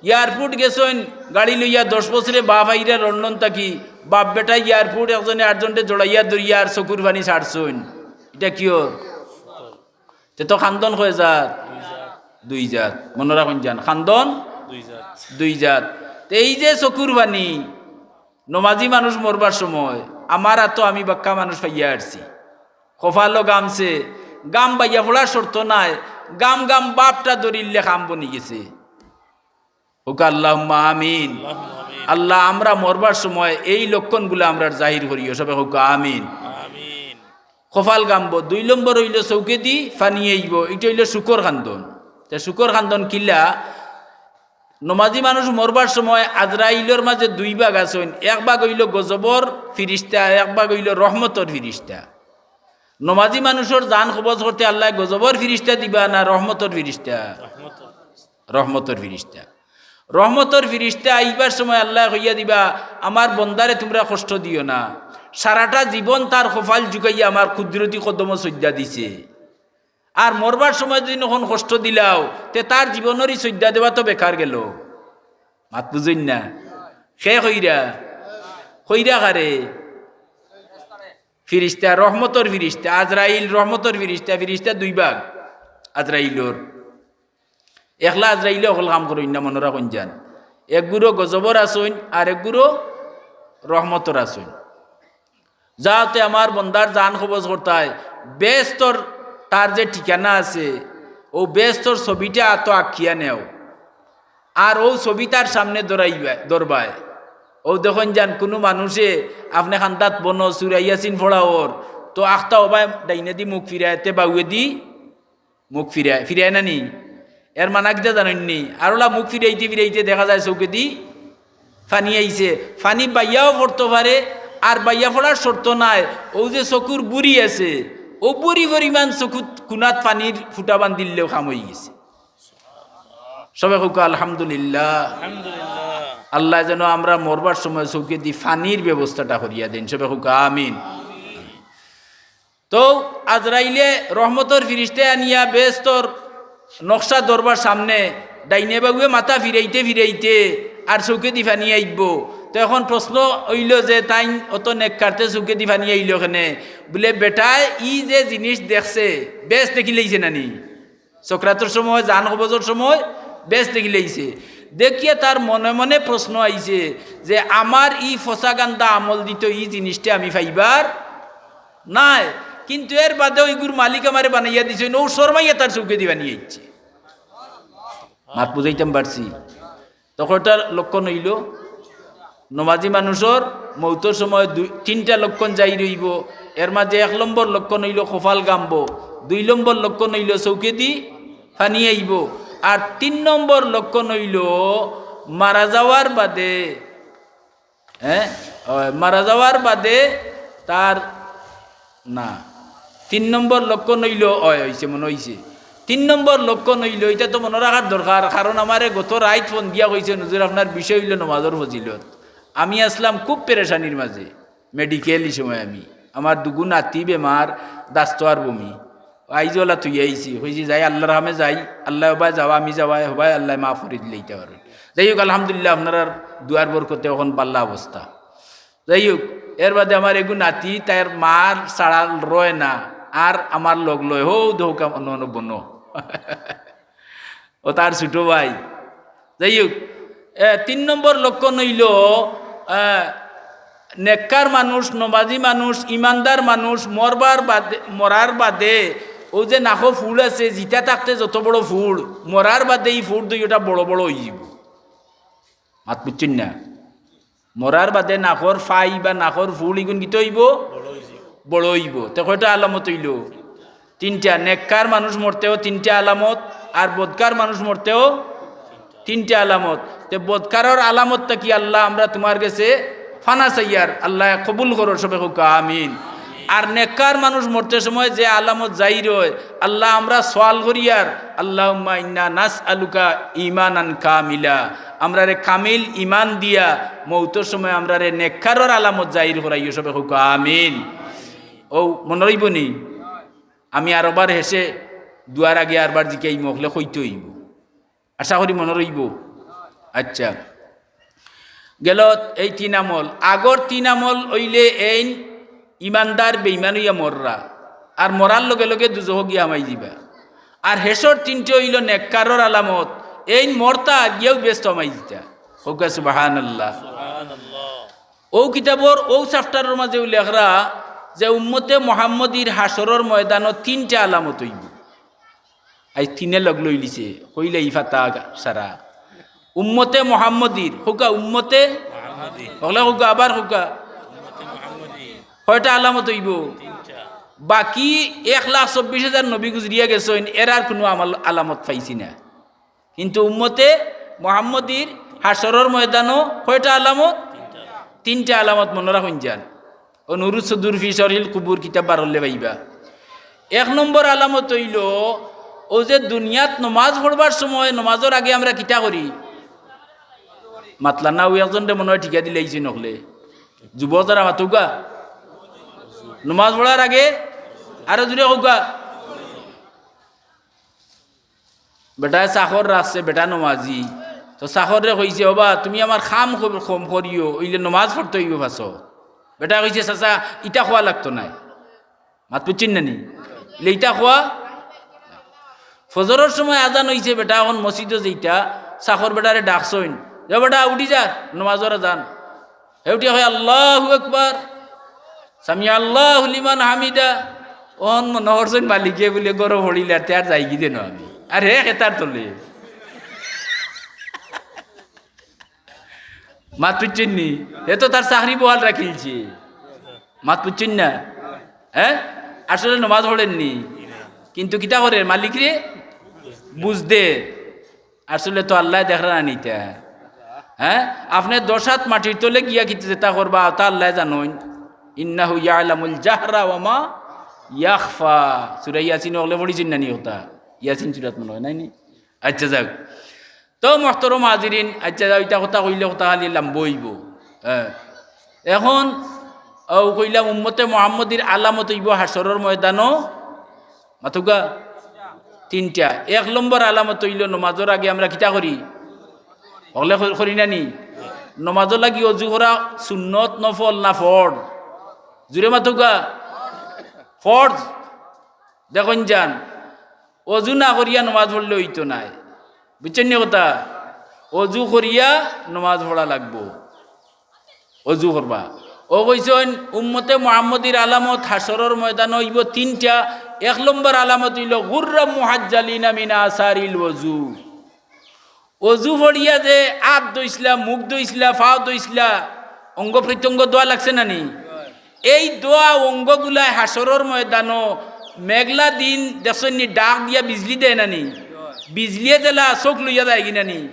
এয়ারপোর্ট গেছইন গাড়ি লইয়া, দশ বছরে বাপ আইরা লন্ডন থাকি, বাপ বেটায় এয়ারপোর্ট একজনে আরজনরে জড়াইয়া ধরিয়া আর চকুর পানি ছাড়ছইন। ইটা কিয়র? তে তো কান্দন কয় জাত? দুই জাত। মনো রাখইন যান, কান্দন দুই জাত। দুই জাত। তে এই যে চকুর পানি, নমাজি মানুষ মরবার সময় আমার আতো আমি বাক্কা মানুষ পাইয়া আরছি। কপালো গামছে, গাম বাইয়া পড়ার শর্ত নাই, গাম গাম বাপটা ধরিলে কাম বনি গেছে। কউক্কা আল্লাহুম্মা আমিন। আল্লাহ, আমরা মরবার সময় এই লক্ষণগুলা আমরার জাহির করিও, সবে কউক্কা আমিন। আমিন। কপাল গামবো। দুই নম্বর অইলো চউখেদি পানি আইবো, ইটা অইলো সুখর কান্দন। তে সুখর কান্দন কিলা? নমাজি মানুষ মরবার সময় আজরাইলর মাঝে দুই ভাগ আছইন, এক ভাগ অইলো গজবর ফিরিস্তা, এক ভাগ অইলো রহমতর ফিরিস্তা। নমাজি মানুষর জান কবজ করতে আল্লায় গজবর ফিরিস্তা দিবা না রহমতর ফিরিস্তা? রহমতর ফিরিস্তা। রহমতর ফিরিস্তা আইবার সময় আল্লায় কইয়া দিবা, "আমার বন্দারে তুমরা কষ্ট দিও না, সারাটা জীবন তার কপাল ঝুকাইয়া আমার কুদরতি কদমো সইজদা দিছে।" আর মরবার সময় যদি অখন কষ্ট দিলাও, তে তার জীবনরই সইজদা দেওয়া তো বেকার গেল। মাত বুঝইন না? কে কইরা? কইরা কারে? ফিরিস্তা, রহমতর ফিরিস্তা, আজরাইল রহমতর ফিরিস্তা, ফিরিস্তা দুই ভাগ আজরাইলর। একলা আজরাইলে অকল কাম করইন না, মনো রাখইন যান। এক গুরু গজবর আছইন, আর এক গুরু রহমতর আছইন। যাওতে আমার বন্দার জান কবজ করতায়, বেহেস্তর তার যে ঠিকানা আছে, অউ বেহেস্তর ছবিটা আতো আঁকিয়া নেও। আর অউ ছবি তার সামনে ধরাইবা, ধরবায়। অউ দেখইন যান, কুনু মানুষে আপনে কান্দাত বনো, সুরা ইয়াসিন পড়া অর, তো আখতা অবায় ডাইনেদি মুখ ফিরায়, তে বাউয়েদি মুখ ফিরায়, ফিরায় না নি? এর মানা কিতা জানইন নি? আর অলা মুখ ফিরাইতে ফিরাইতে দেখা যায় চউখেদি পানি আইছে। পানি বাইয়াও পড়তো পারে, আর বাইয়া পড়ার শর্ত নাই। অউ যে চকুর বুড়ি আছে, অউ বুড়ি পরিমাণ চকুত কুনাত পানির ফুটা বান্ধিলেও কাম অই গেছে। সবে কউক্কা আলহামদুলিল্লাহ। আল্লায় যেন আমরা মরবার সময় চউখেদি পানির ব্যবস্থাটা করিয়া দেইন। সবে কউক্কা আমিন। তো আজরাইলে রহমতর ফিরিস্তায় আনিয়া বেহেস্তর নকশা ধরবার সামনে ডাইনে বাউয়ে মাথা ফিরাইতে ফিরাইতে আর চউখেদি পানি আইবো। তো অখন প্রশ্ন অইলো যে তাইন অত নেককার, তে চউখেদি পানি আইলো কেনে? বুলে, বেটায় ই যে জিনিস দেখছে, বেহেস্ত দেখিলাইছে না নি? সকরাতর সময়, জান কবজর সময় বেহেস্ত দেখিলাইছে। দেখিয়া তার মনে মনে প্রশ্ন আইছে যে, "আমার ই ফসা গান্দা আমলদি তো ই জিনিসটা আমি পাইবার নায়, কিন্তু এর বাদেও ইগুর মালিক আমারে বানাইয়া দিছইন।" অউ শরমাইয়া তার চউখেদি পানি আইছে। মাত বুঝাইতাম পারছি? তো কয়টা লক্ষণ অইলো? নমাজি মানুষর মউতর সময় দুই, তিনটা লক্ষণ জাহির অইবো। এর মাঝে এক নম্বর লক্ষণ অইলো কপাল গামবো, দুই নম্বর লক্ষণ অইলো চউখেদি পানি আইবো, আর তিন নম্বর লক্ষণ অইলো মারা যাওয়ার বাদে, হ্যাঁ, অয়, মারা যাওয়ার বাদে তার না, তিন নম্বর লক্ষণ অইলো, অয়, অইছে, মনো অইছে। তিন নম্বর লক্ষণ অইলো, ইটা তো মনো রাখার দরকার, কারণ আমারে গত রাইত ফোন দিয়া কইছইন, "হুজুর, আপনার বিষয় অইলো নমাজর ফজিলত।" আমি আছলাম খুব পেরেশানির মাঝে, মেডিকেল ই সময় আমি, আমার দুগু নাতি বেমার, দাস্ত আর বমি, আইজ অলা থুইয়া আইছি, কইছি, "যাই, আল্লার কামে যাই, আল্লায় অবায় যাওয়া, আমি যাওয়ায় অবায়, আল্লায় মাফ করি দিলে ইতা পারইন।" যাই হোক, আলহামদুলিল্লাহ, আপনারার দোয়ার বরকতে অখন বালা অবস্থা। যাই হোক, এর বাদে আমার এগু নাতি, তার মার ছাড়া রয় না, আর আমার লগ লয়, হউ দেহকা অন্য অন্য বনো। ও তার ছোট ভাই। যাই হোক, এ, তিন নম্বর লক্ষণ অইলো, এ, নেককার মানুষ, নমাজি মানুষ, ইমানদার মানুষ মরবার বাদে, মরার বাদে অউ যে নাকো ফুড় আছে, জিতা থাকতে যত বড় ফুড়, মরার বাদে ই ফুড় দুইওটা বড় বড় অইযিবো। মাত বুঝছইন না? মরার বাদে নাকর ফাই বা নাকর ফুল ইগুন কিতা অইবো? বড় অইবো। তে কয়টা আলামত অইলো? তিনটা। নেককার মানুষ মরতেও তিনটা আলামত, আর বদকার মানুষ মরতেও তিনটা আলামত। তে বদকারর আলামতটা কি? আল্লাহ, আমরা তুমার গেছে পানা চাইয়ার, আল্লায় কবুল করো, সবে কউক্কা আমিন। আর নেককার মানুষ মরতে সময় যে আলামত জাহির অয়, আল্লাহ আমরা সওয়াল করিয়ার, আল্লাহুম্মা ইন্না নাসআলুকা ঈমানান কামিলা, আমরারে কামিল ঈমান দিয়া মউতর সময় আমরারে নেককারর আলামত জাহির করাইও, সবে কউক্কা আমিন। অউ মনো রইবো নি? আমি আরোবার হেষে দোয়ার আগে আরবার জিকাইমু, অকলে কইতে অইবো। আশা করি মনো রইবো। আচ্ছা, গেল এই তিন আমল। আগর তিন আমল অইলে এইন ইমানদার বেইমান অইয়া মররা, আর মরার লগে লগে দুজখো গিয়া হামাই যিবা। আর হেষর তিনটে অইলো নেককারর আলামত, এইন মরতা গিয়াউ বেহেস্তো হামাই যিতা। কউক্কা সুবহানাল্লাহ। অউ কিতাবর অউ chapter-র মাজেউ লেখরা যে উম্মতে মুহাম্মদীর হাশরর ময়দানো তিনটা আলামত অইবো। আইজ তিনে লগ লইলিছে, কইলে ই ফাতা সারা। উম্মতে মুহাম্মদীর, কউক্কা উম্মতে, অকলে কউক্কা, আবার কউক্কা। কয়টা আলামত অইবো? বাকি এক লাখ চব্বিশ হাজার নবী গুজরিয়া গেছইন, এরার কুনু আমল, আলামত পাইছি না। কিন্তু উম্মতে মুহাম্মদীর হাশরর ময়দানো কয়টা আলামত? তিনটা আলামত মনো রাখইন যান। অউ নুরুস সুদুর ফি শরহিল কুবুর কিতাব বার করলে পাইবা। এক নম্বর আলামত অইলো, অউ যে দুনিয়াত নমাজ পড়বার সময় নমাজর আগে আমরা কিতা করি? মাতলা না, অউ একজনরে মনো অয় ঠিকা দিলাইছইন অকলে। যুবক যারা মাতউক্কা, নমাজ পড়ার আগে আরো জুরে কউক্কা। বেটায় চাকর রাখছে, বেটা নমাজি। তো চাকররে কইছে, "ওবা, তুমি আমার কাম কম করিও, অইলে নমাজ পড়তে অইবো পাছত।" বেটায় কইছে, "চাচা, ইতা কওয়া লাগতো নায়।" মাত বুজছইন না নি? অইলে ইতা কওয়া, ফজরর সময় আজান অইছে, বেটা অখন মসজিদো যাইতা, চাকর বেটারে ডাকছইন, "যা বেটা, উঠি যা, নমাজর আজান।" হে উঠিয়া কয়, "আল্লাহু আকবার, সামিআল্লাহু লিমান হামিদা।" অন মনো করছইন মালিকে বুলে গরো পড়িলে আর তে আর যাইগি দেন আমি। আর হে খেতার তলে। মাত বুজছইন নি? হে তো তার চাকরি বহাল রাখিলছে। মাত বুজছইন না? হ্যাঁ? আসলে নমাজ পড়ের নি। কিন্তু কিতা করের? মালিকরে বুঝ দের। আসলে তো আল্লায় দেখরা না নি ইতা। হ্যাঁ? আপনে দশ আত মাটির তলে গিয়া কিতা যেতা করবা, অতা আল্লায় জানইন। ইন্নাহু ইয়ালামুল জাহরা ওয়া মা ইয়াখফা। সূরা ইয়াসিন অকলে পড়িছইন না নি অতা? ইয়াসিন সূরাত মনো অয়, নায় নি? আচ্ছা, যাউক। তো মোহতরম হাজিরিন, আচ্ছা, যাউক, ইতা কথা কইলে কথা খালি লাম্বা অইবো। হ্যাঁ। এখন অউ কইলাম উম্মতে মুহাম্মদীর আলামত অইবো হাশরর ময়দানো মাতউক্কা তিনটা। এক নম্বর আলামত অইলো নমাজর আগে আমরা কিতা করি? অকলে করি না নি? নমাজর লাগি অজু করা সুন্নত, নফল না ফরজ? জুরে মাতউক্কা। ফরজ। দেখইন যান, অজু না করিয়া নমাজ পড়লে অইতো নায়। বুজছইন নি কথা? অজু করিয়া নমাজ পড়া লাগবো। অজু করবা। অউ কইছইন, উম্মতে মুহাম্মদীর আলামত হাশরর ময়দানো অইবো তিনটা। এক নম্বর আলামত অইলো গুররাম মুহাজ্জালিনা মিন আসারিল ওযু। অজু পড়িয়া যে আত ধইছলা, মুখ ধইছলা, পাও ধইছলা, অঙ্গ প্রত্যঙ্গ ধোয়া লাগছে না নি? এই ধোয়া অঙ্গগুলায় হাশরর ময়দানো মেঘলা দিন দেখছইন নি, ডাক দিয়া বিজলি দেয় না নি? বিজলিয়ে যেলা চউখ লইয়া যায়গি না নি?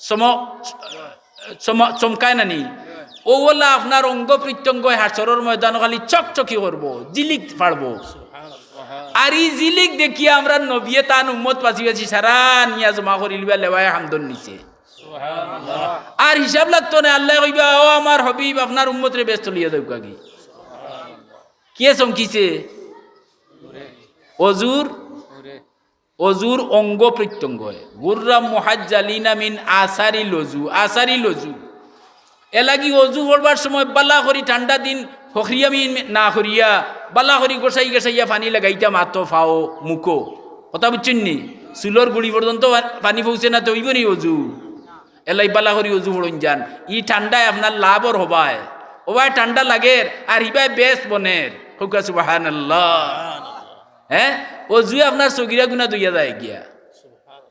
চম-, চম-, চমকায় না নি? অউ অলা আপনার অঙ্গ প্রত্যঙ্গ হাশরর ময়দানো খালি চকচকি করবো, জিলিক ফাড়বো। আর ই জিলিক দেখিয়া আমরার নবিয়ে তান উম্মত বাছি বাছি সারা নিয়া জমা করিলিবা লেওয়ায়ে হামদর নিচে। আর হিসাব লাগতো নায়, আল্লায় কইবা, "ও আমার হাবিব, আপনার উম্মতরে বেহেস্তো লইয়া যাউক্কা গি।" কে চমকিছে? অজুর, অজুর অঙ্গ প্রত্যঙ্গ। গুররাম মুহাজ্জালিনা মিন আসারিল ওযু, আসারিল ওযু। এরলাগি অজু পড়বার সময় বালা করি ঠান্ডা দিন হখরিয়ামি না করিয়া, বালা করি গোসাই গোসাইয়া পানি লাগাইতা মাতো, পাও, মুখো। কথা বুজছইন নি? চুলর গুড়ি পর্যন্ত পা-, পানি পৌঁছে না, তে অইবো নি অজু? এরলাগি বালা করি অজু পড়ইন যান। ই ঠান্ডায় আপনার লাভর হবায়। অবায় ঠান্ডা লাগের, আর হিবায় বেহেস্ত বনের। কউক্কা সুবহানাল্লাহ। হ্যাঁ? অজুয়ে আপনার সগিরা গুনা ধইয়া যায় গিয়া।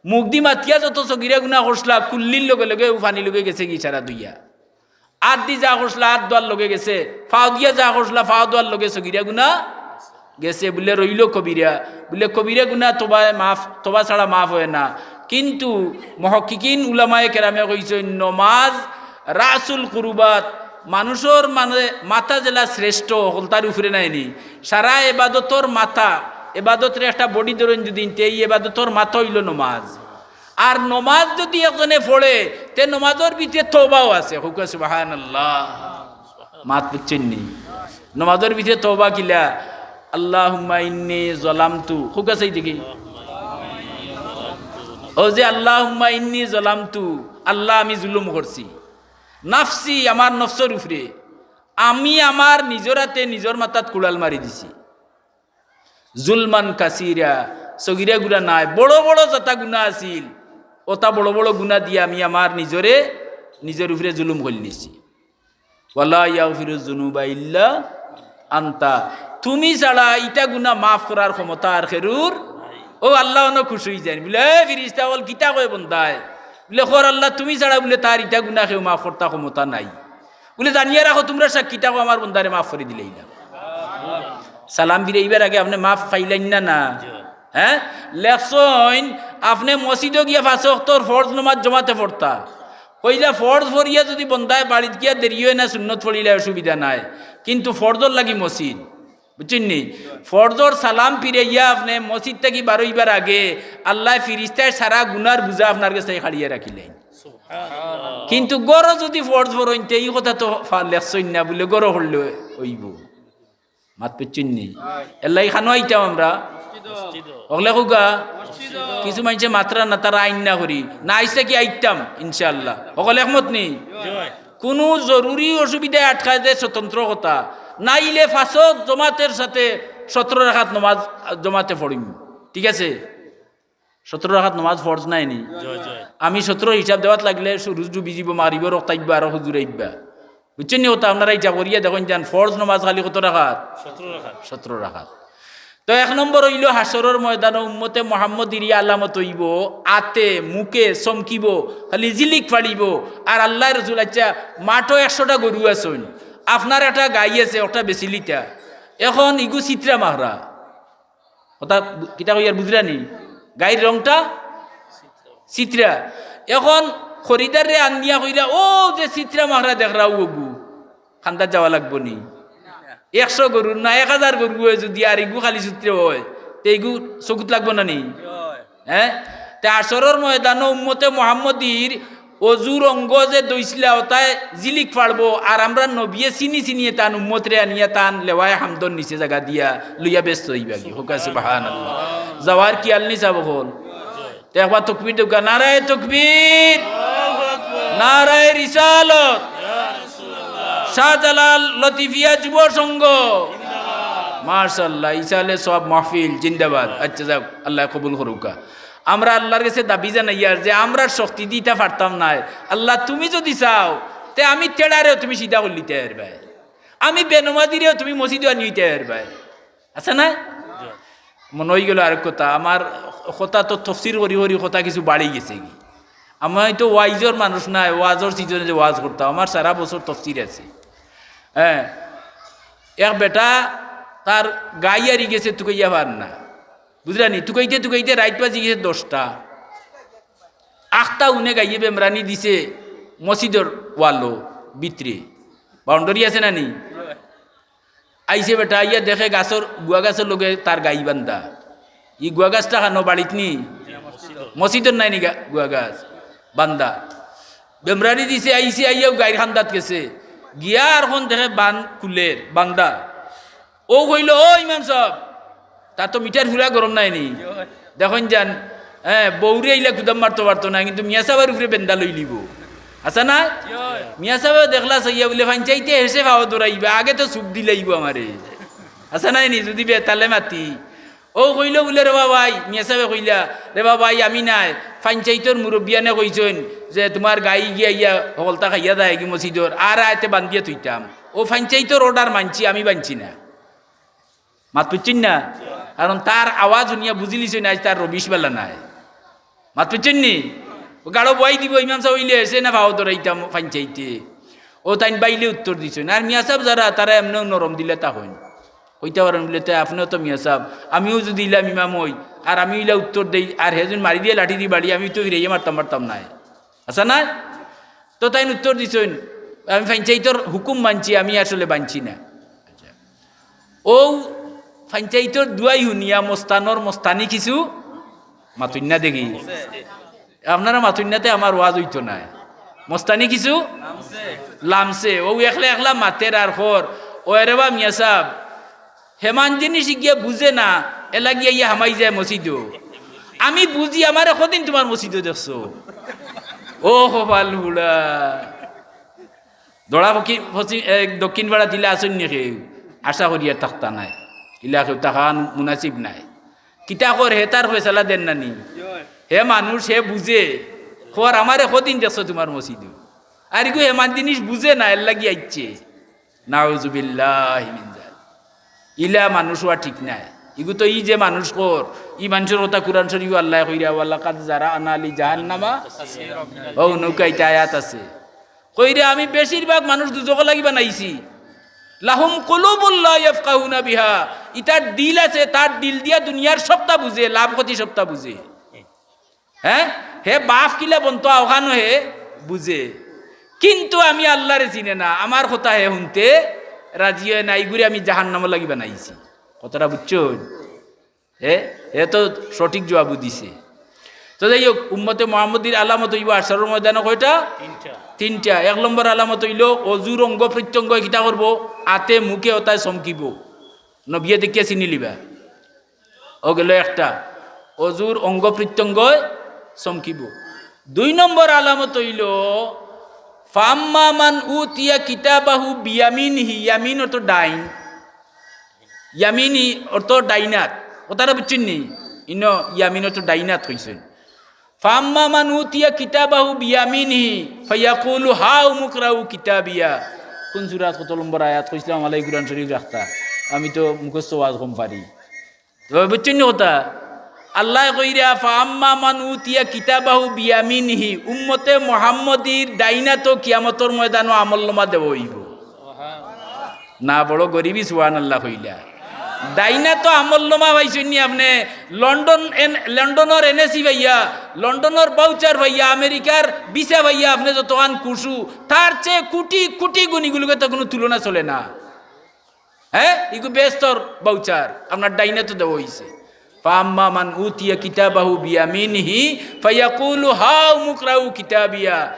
মুখদি মাতিয়া যত সগিরা গুনা করছলা, কুল্লির লগে লগে অউ পানির লগে গেছেগি সারা ধইয়া। আতদি যা করছলা, আত ধোয়ার লগে গেছে। পাওদিয়া যা করছলা, পাও ধোয়ার লগে সগিরা গুনা গেছে। বুলে রইলো কবিরা। বুলে কবিরা গুনা তওবায় মাফ, তওবা ছাড়া মাফ অয় না। কিন্তু মুহাক্কিকিন উলামায়ে কেরামে কইছইন, নমাজ রাসুল কুরুবাত, মানুষর মানে মাথা যেলা শ্রেষ্ঠ, হকলতার উপরে নায়নি। সারা এবাদতর মাথা, এবাদতরে একটা body ধরইন যদি, তে ই এবাদতর মাথা অইলো নমাজ। আর নমাজ যদি একজনে পড়ে, তে নমাজর ভিতরে তওবাও আছে। কউক্কা সুবহানাল্লাহ। মাত বুঝছইন নি? নমাজর ভিতরে তওবা কিলা? আল্লাহুম্মা ইন্নী যালামতু। কউক্কা চাই দেখি। অউ যে আল্লাহুম্মা ইন্নী যালামতু, আল্লাহ আমি জুলুম করছি। নাফসি, আমার নফসর উপরে। আমি আমার নিজর আতে নিজর মাথাত কুড়াল মারি দিছি। জুলমান কাসীরা, সগিরা গুনা নায়, বড় বড় যেতা গুনা আছিল, অতা বড় বড় গুনা দিয়া আমি আমার নিজরে, নিজর উপরে জুলুম করিলিছি। ওয়ালা ইয়াগফিরুজ যুনুবা ইল্লা আনতা। তুমি ছাড়া ইতা গুনা মাফ করার ক্ষমতা আর কেউর। অউ আল্লাহ অনো খুশ অইযাইন, বুলে, "এ ফিরিস্তা অকল, কিতা কয় বন্দায়?" বুলে, "কর আল্লাহ, তুমি ছাড়া বুলে তার ইতা গুনা কেউ মাফ করতা ক্ষমতা নাই।" বুলে, "জানিয়া রাখো, তুমরা সাক্ষী থাকো, আমার বন্দারে মাফ করি দিলাইলাম।" সালাম ফিরাইবার আগে আপনে মাফ পাইলাইন না, না? হ্যাঁ, লেখছইন, আপনে মসজিদো গিয়া পাঁচ ওয়াক্তর ফরজ নমাজ জমাতে পড়তা। কইলা, ফরজ পড়িয়া যদি বন্দায় বাড়িত গিয়া দেরি অয় না, সুন্নত পড়িলে অসুবিধা নাই, কিন্তু ফরজর লাগি মসজিদ, বুঝছইন নি? ফরজর সালাম ফিরাইয়া আপনে মসজিদ থাকি বারইবার আগে আল্লায় ফিরিস্তায় সারা গুনার বুঝা আপনার গেছে কাড়িয়া রাখিলাইন। কিন্তু ঘরো যদি ফরজ পড়ইন, তে ই কথা তো ফা-, লেখছইন না বুলে ঘরো পড়লে অইবো। মাত বুঝছইন নি? এরলাগি কানো আইতাম আমরা। অকলে কউক্কা। কিছু মানষে মাতরা না, তারা আইন না করি। না আইছে কি আইতাম, ইনশাআল্লাহ। অকল একমত নি? কুনু জরুরি অসুবিধায় আটকাইলে স্বতন্ত্র কথা। নাইলে পাঁচ ওয়াক্ত জমাতের সাথে সতেরো রাকাত নমাজ জমাতে পড়িম। ঠিক আছে? সতেরো রাকাত নমাজ ফরজ নায়নি? আমি সতেরো হিসাব দেওয়াত লাগলে সুরুজ ডুবি যিবো, মাগরিবর ওয়াক্ত আইবা, আরো হুজুর আইবা। বুঝছইন নি কথা? আপনারা হিসাব করিয়া দেখইন যান, ফরজ নমাজ খালি কত রাকাত? সতেরো রাকাত। তো এক নম্বর অইলো, হাশরর ময়দানো উম্মতে মুহাম্মদীর ই আলামত অইবো, আতে, মুখে চমকিবো, খালি জিলিক ফাড়িবো। আর আল্লার রসুল, আচ্ছা, মাঠো একশোটা গরু আছইন, আপনার একটা গাই আছে, ওটা বেচিলিতা, এখন ইগু ছিতরা মাখরা, কথা বু-, কিতা কইয়ার বুঝরা নি? গাইর রংটা ছিতরা। এখন খরিদাররে আনিয়া কইরা, "অউ যে ছিতরা মাখরা দেখরায় অগু, কান্দাত যাওয়া লাগবো নি?" একশো গরুর না, এক হাজার গরু অয় যদি, আর ইগু খালি ছিতরা অয়, তে ইগু চকুত লাগবো না নি? হ্যাঁ? তে হাশরর ময়দানো উম্মতে মুহাম্মদীর অজুর অঙ্গ যে ধইছলা, ওটায় জিলিক ফাড়বো, আর আমরার নবিয়ে চিনি চিনিয়ে তান উম্মতরে আনিয়া তান লেওয়ায়ে হামদর নিচে জাগা দিয়া লইয়া ব্যস্ত অইবাগি। কউক্কা সুবহানাল্লাহ। যাওয়ার খিয়াল নি সাব অকল? তে একবার তকবীর দেউক্কা, নারায়ে তকবীর, নারায়ে রিসালত, শাহজালাল লতিফিয়া যুব সংঘ, মাশাআল্লাহ, ইসালে সওয়াব মাহফিল জিন্দাবাদ। আচ্ছা, যাউক, আল্লায় কবুল করউক্কা। আমরা আল্লার গেছে দাবি জানাইয়ার যে আমরার শক্তিদি ইতা পারতাম নায়। আল্লা, তুমি যুদি চাও, তে আমি তেড়ারেও তুমি সিধা করিলিতায় পারবায়, আমি বেনমাজিরেও তুমি মসজিদো আনিলিতায় পারবায়। আছে না? মনো অইগেলো আরক কথা, আমার কথা তো তফসির করি করি কথা কিছু বাড়ি গেছেগি। আমি তো ওয়াইজর মানুষ নায়, ওয়াজর সিজনে যে ওয়াজ করতাম, আমার সারা বছর তফসির আছে। হ্যাঁ, এক বেটা তার গাই আরি গেছে, তুকাইয়া পার না, বুঝরা নি? তুকাইতে তুকাইতে রাইত বাজি গেছে দশটা। আখতা উনে গাইয়ে বেমরানি দিছে মসজিদর ওয়ালো ভিতরে, বাউন্ডারি আছে না নি? আইছে বেটা, আইয়া দেখে গাছর, গুয়া গাছর লগে তার গাই বান্ধা। ই গুয়া গাছটা কানো বাড়িত নি? মসজিদর নায় নি গা-, গুয়া গাছ? বান্ধা। বেমরানি দিছে, আইছে, আইয়াও গাইর কান্দাত গেছে। গিয়া আর অখন দেখে বান খুলের, বান্ধা। অউ কইলো, "ও ইমাম সাব, তার তো মিঠার ফুরা গরম নায় নি? দেখইন যান, হ্যাঁ, বউরে ইলা গুদাম মারতো পারতো না, কিন্তু মিয়া সাবর উপরে বেন্দা লইলিবো।" আছে না? মিয়া সাবে দেখলা চাইয়া বুলে, "ফাইনচাইতে হেষে ফাও ধরাইবা, আগে তো চুপ দিলাইবো আমারে।" আছে নায় নি? যুদি বেতালে মাতি। অউ কইলো বুলে, "রে বাবাই," মিয়া সাবে কইলা, "রে বাবাই, আমি নায়, ফাইনচাইতর মুরব্বিয়ানে কইছইন যে তুমার গাই গিয়া ইয়া হকলতা খাইয়া যায়গি মসজিদর, আর আইতে বান্ধিয়া থইতাম। অউ ফাইনচাইতর order মানছি, আমি মানছি না।" মাত বুঝছইন না? কারণ তার আওয়াজ হুনিয়া বুঝিলিছইন আইজ তার রবিশ বালা নায়। মাত বুঝছইন নি? অউ গাড়ো বওয়াই দিবো, ইমাম সাব অইলে হেষে না ফাও ধরাইতাম ফাইনচাইতে। অউ তাইন বাইলে উত্তর দিছইন। আর মিয়া সাব যারা, তারা এমনেও নরম দিলে তা কইন। কইতা পারইন বুলে, "তে আপনেও তো মিয়া সাব, আমিও যুদি ইলাম ইমাম অই, আর আমি ইলা উত্তর দেই, আর হে যুদি মারি দিয়া লাঠি দি বাড়ি, আমি তো ফিরাইয়া মারতাম পারতাম নায়।" আছে না? তো তাইন উত্তর দিছইন, আমি পঞ্চায়েতর হুকুম মানছি, আমি আসলে মানছি না। আচ্ছা, অউ পঞ্চায়েতর দুয়াই হুনিয়া মস্তানর মস্তানি কিছু মাতইন না দেখি। আপনারা মাতইন না তে আমার ওয়াজ অইতো নায়। মস্তানি কিছু লামছে, অউ একলা একলা মাতের আর কর, "ও এরে বা মিয়া সাব, হেমান জিনিস ইগিয়া বুঝে না, এলাগি আইয়া হামাই যায় মসজিদো। আমি বুঝি, আমারে কদিন তুমার মসজিদো দেখছো?" ও কপাল পুড়া। দড়া ফকি-, ফসি-, এ, দক্ষিণ পাড়া দিলে আছইন নি কেউ? আশা করিয়া থাকতা নায়, ইলা কেউ থাকা মুনাসিব নায়। কিতা কর, হে তার ফয়সালা দের না নি? হে মানুষ, হে বুঝে। কর, আমারে কদিন দেখছো তুমার মসজিদো? আর ইগু হেমান জিনিস বুঝে না, এরলাগি আইছে। নাউজুবিল্লাহি মিন জালিক। ইলা মানুষ অওয়া ঠিক নায়। ইগু তো ই যে মানুষ কর, ই মানষর কথা কুরআন শরীফো আল্লায় কইরা, "ওয়ালাকাদ জারানা লি জাহান্নামা।" অউ নৌকা ইতা আয়াত আছে। কইরা, "আমি বেশিরভাগ মানুষ দুজখর লাগি বানাইছি।" লাহুম কুলুবুল লা ইয়াফকাহুনা বিহা। ইতার দিল আছে, তার দিল দিয়া দুনিয়ার সবটা বুঝে, লাভ ক্ষতি সবটা বুঝে। হ্যাঁ, হে বাফ কিলা বনতো অখানও হে বুঝে, কিন্তু আমি আল্লারে চিনে না, আমার কথা হে হুনতে রাজি অয় না, ইগুরে আমি জাহান্নামর লাগি বানাইছি। কথাটা বুঝছো? হে, হে তো সঠিক জবাবও দিছে। তো যাই হোক, উম্মতে মোহাম্মদীর আলামত অইবো হাশরর ময়দানো কয়টা? তিনটা। তিনটা। এক নম্বর আলামত অইলো অজুর অঙ্গ প্রত্যঙ্গ কিতা করবো? আতে মুখে অতায় চমকিবো। নবিয়ে দেখিয়া চিনি লিবা। অউ গেল একটা, অজুর অঙ্গ প্রত্যঙ্গয় চমকিবো। দুই নম্বর আলামত অইলো, "ফাআম্মা মান উতিয়া কিতাবাহু বিয়ামিনিহি", ইয়ামিন অর্থ ডাইন, ইয়ামিনি অর্থ ডাইনাত। কথাটা বুঝছইন নি? ইনো ইয়ামিন অর্থ ডাইনাত কইছইন। "ফাআম্মা মান উতিয়া কিতাবাহু বিয়ামিনিহি ফায়াকুলু হাউমু ইকরাউ কিতাবিয়া।" কোন সূরাত কত নম্বর আয়াত কইছলাম, আলাই কুরআন শরীফ রাখতা। আমি তো মুখস্থ ওয়াজ কম পারি। তো বুঝছইন নি কথা? আল্লায় কইরা, "ফাআম্মা মান উতিয়া কিতাবাহু বিয়ামিনিহি", উম্মতে মোহাম্মদীর ডাইনাতো কিয়ামতর ময়দানো আমলনামা দেওয়া অইবো। না, বড় গরিবি, সুবহানাল্লাহ কইলা। ডাইনাতো আমলনামা পাইছইন নি আপনে? লন্ডন এন-, লন্ডনর এনএসি পাইয়া, লন্ডনর ভাউচার পাইয়া, আমেরিকার ভিসা পাইয়া আপনে যতখান খুশু, তার চেয়ে কোটি কোটি গুণ ইগুর লগে তো কুনু তুলনা চলে না। হ্যাঁ, ইগু বেহেস্তর ভাউচার আপনার ডাইনাতো দেওয়া অইছে। "ফাআম্মা মান উতিয়া কিতাবাহু বিয়ামিনিহি ফায়াকুলু হাউমু ইকরাউ কিতাবিয়া।"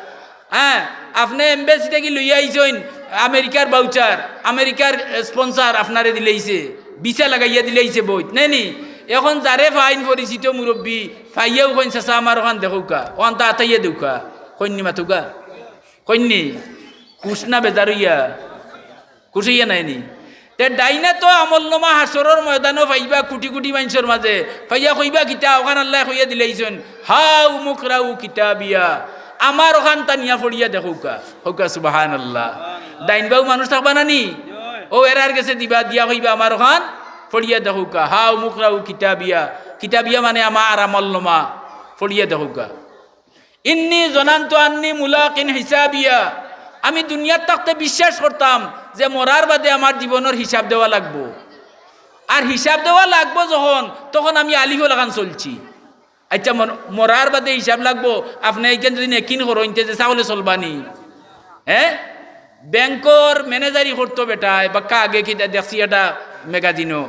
হ্যাঁ, আপনে এমবাসি থাকি লইয়া আইছইন আমেরিকার ভাউচার, আমেরিকার, এ, স্পন্সর আপনারে দিলাইছে, ভিসা লাগাইয়া দিলাইছে বইত, নায় নি? এখন যারে পাইন পরিচিত মুরব্বি, পাইয়াউ কইন, "চাচা, আমার অখান দেখউক্কা, অখানতা আতাইয়া দেউক্কা।" কইন নি মাতউক্কা? কইন নি? খুশ না বেজার অইয়া? খুশ অইয়া নায় নি? তে ডাইনাতো আমলনামা হাশরর ময়দানো পাইবা কোটি কোটি মানষর মাঝে, পাইয়া কইবা কিতা? অখান আল্লায় কইয়া দিলাইছইন, "হাউমু ইকরাউ কিতাবিয়া, আমার অখান টানিয়া পড়িয়া দেখউক্কা।" কউক্কা সুবহানাল্লাহ। ডাইন বাউ মানুষ থাকবা না নি? অউ এরার গেছে দিবা, দিয়া কইবা, "আমার অখান পড়িয়া দেখউক্কা, হাউমু ইকরাউ কিতাবিয়া।" কিতাবিয়া মানে আমার আমলনামা, পড়িয়া দেখউক্কা। "ইন্নী জনানতু আন্নী মুলাকিন হিসাবিয়া।" আমি দুনিয়াত থাকতে বিশ্বাস করতাম যে মরার বাদে আমার জীবনর হিসাব দেওয়া লাগবো। আর হিসাব দেওয়া লাগবো যখন, তখন আমি আলিফ লাখান চলছি। আচ্ছা, মর-, মরার বাদে হিসাব লাগবো, আপনে ইখান যদি নেকিন করইন, তে যে ছাগলে চলবা নি? হ্যাঁ? ব্যাংকর ম্যানেজারি করতো বেটায়, বাক্কা আগে কিতা দেখছি একটা ম্যাগাজিনো।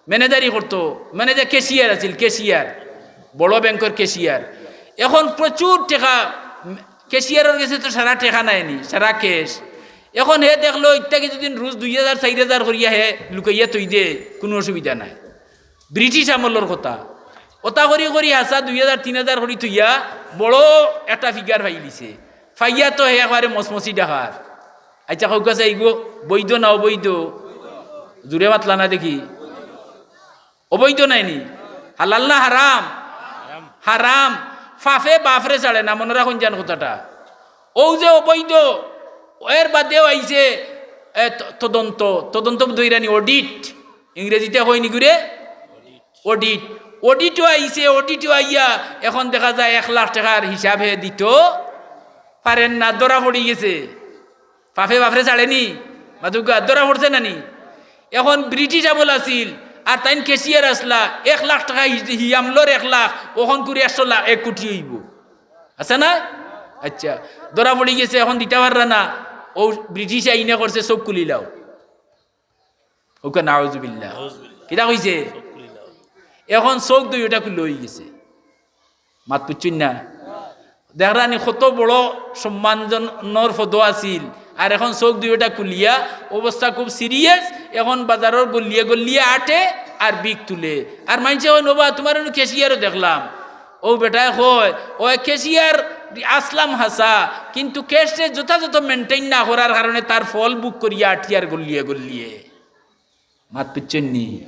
ম্যানেজারি করতো, ম্যানেজার ক্যাশিয়ার আছিল, ক্যাশিয়ার, বড় ব্যাংকর ক্যাশিয়ার। এখন প্রচুর টেকা, ক্যাশিয়ারর গেছে তো সারা টেকা নায় নি, সারা ক্যাশ। এখন হে দেখলো, ইত্যা কিছুদিন রোজ দুই হাজার, চাইর হাজার করিয়া হে লুকাইয়া থই দে, কুনু অসুবিধা নাই। ব্রিটিশ আমলর কথা। অতা করি করি হাছা দুই হাজার, তিন হাজার করি থইয়া বড় একটা ফিগার পাইলিছে। পাইয়া তো হে একবারে মচমচি ডাকার। আচ্ছা, কউক্কা চাই, ইগু বৈধ না অবৈধ? জুরে মাতলা না দেখি। অবৈধ নায় নি? হালাল না হারাম? হারাম। পাপে বাপরে ছাড়ে না, মনো রাখইন যান কথাটা। অউ যে অবৈধ, এর বাদেও আইছে, এ, ত-, তদন্ত, তদন্ত ধইরা নি, audit, ইংরেজিতে কইন ইগুরে audit। Auditও আইছে, auditও আইয়া এখন দেখা যায় এক লাখ টেকার হিসাব হে দিতো পারের না, ধরা পড়ি গেছে। পাপে বাপরে ছাড়ে নি, মাতউক্কা, ধরা পড়ছে না নি? এখন ব্রিটিশ আমল আছিল, আর তাইন ক্যাশিয়ার আছলা, এক লাখ টেকা হি-, হি আমলর এক লাখ, অখন করি একশো লাখ, এক কোটি অইবো। আছে না? আচ্ছা, ধরা পড়ি গেছে, এখন দিতা পাররা না। অউ ব্রিটিশ আইনে করছে চউখ খুলিলাও। কউক্কা নাউজুবিল্লাহ। কিতা কইছে? এখন চউখ দুইওটা খুলা অইগেছে। মাত বুঝছইন না? দেখরানি কত বড় সম্মানজনর পদো আছিল, আর এখন চউখ দুইওটা খুলিয়া অবস্থা খুব সিরিয়াস। এখন বাজারর গল্লিয়ে গল্লিয়ে আটে আর ভিক তুলে। আর মাইনষে কইন, "ওবা, তুমার অনো ক্যাশিয়ারও দেখলাম।" অউ বেটায় কয়, "অয় ক্যাশিয়ার আছলাম হাছা, কিন্তু ক্যাশরে যথাযথ মেইনটেইন না করার কারণে তার ফল ভুগ করিয়া আটিয়ার গল্লিয়ে গল্লিয়ে।" মাত বুঝছইন নি?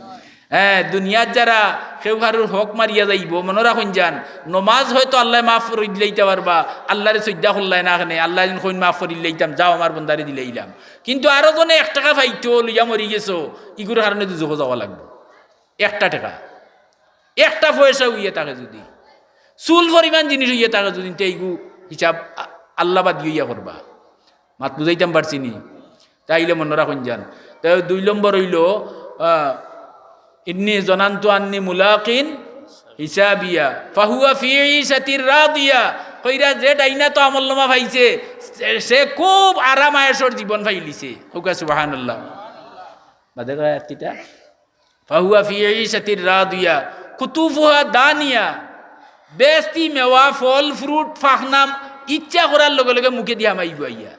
হ্যাঁ, দুনিয়াত যারা কেউ কারুর হক মারিয়া যাইবো, মনো রাখইন যান, নমাজ হয়তো আল্লায় মাফ করি দিলাইতা পারবা, আল্লারে সইজদা করলায় না কেনে, আল্লায় যেন কইন মাফ করি দিলাইতাম, যাও আমার বন্দারে দিলাইলাম। কিন্তু আরো জনে এক টেকা পাইতো, লইয়া মরি গেছো, ইগুর কারণে দুজখো যাওয়া লাগবো। একটা টেকা, একটা পয়সা অইয়া থাকে যুদি, চুল পরিমাণ জিনিস অইয়া থাকে যুদি, তে ইগু হিসাব আ-, আল্লাবাদী অইয়া করবা। মাত বুঝাইতাম পারছি নি? তাইলে মনো রাখইন যান। তে দুই নম্বর অইলো, আহ, "ইন্নি জনান্তু আন্নি মুলাকিন হিসাবিয়া ফাহুয়া ফি ইশাতির রাদিয়া।" কইরা যে ডাইনাতো আমলনামা পাইছে, সে, সে খুব আরাম আয়েশর জীবন পাইলিছে। কউক্কা সুবহানাল্লাহ। বাদে কয় আর কিতা? "ফাহুয়া ফি ইশাতির রাদিয়া, কুতুফুহা দানিয়া।" বেহেস্তি মেওয়া, ফল, fruit, পাকনা ইচ্ছা করার লগে লগে মুখেদি হামাইবো আইয়া।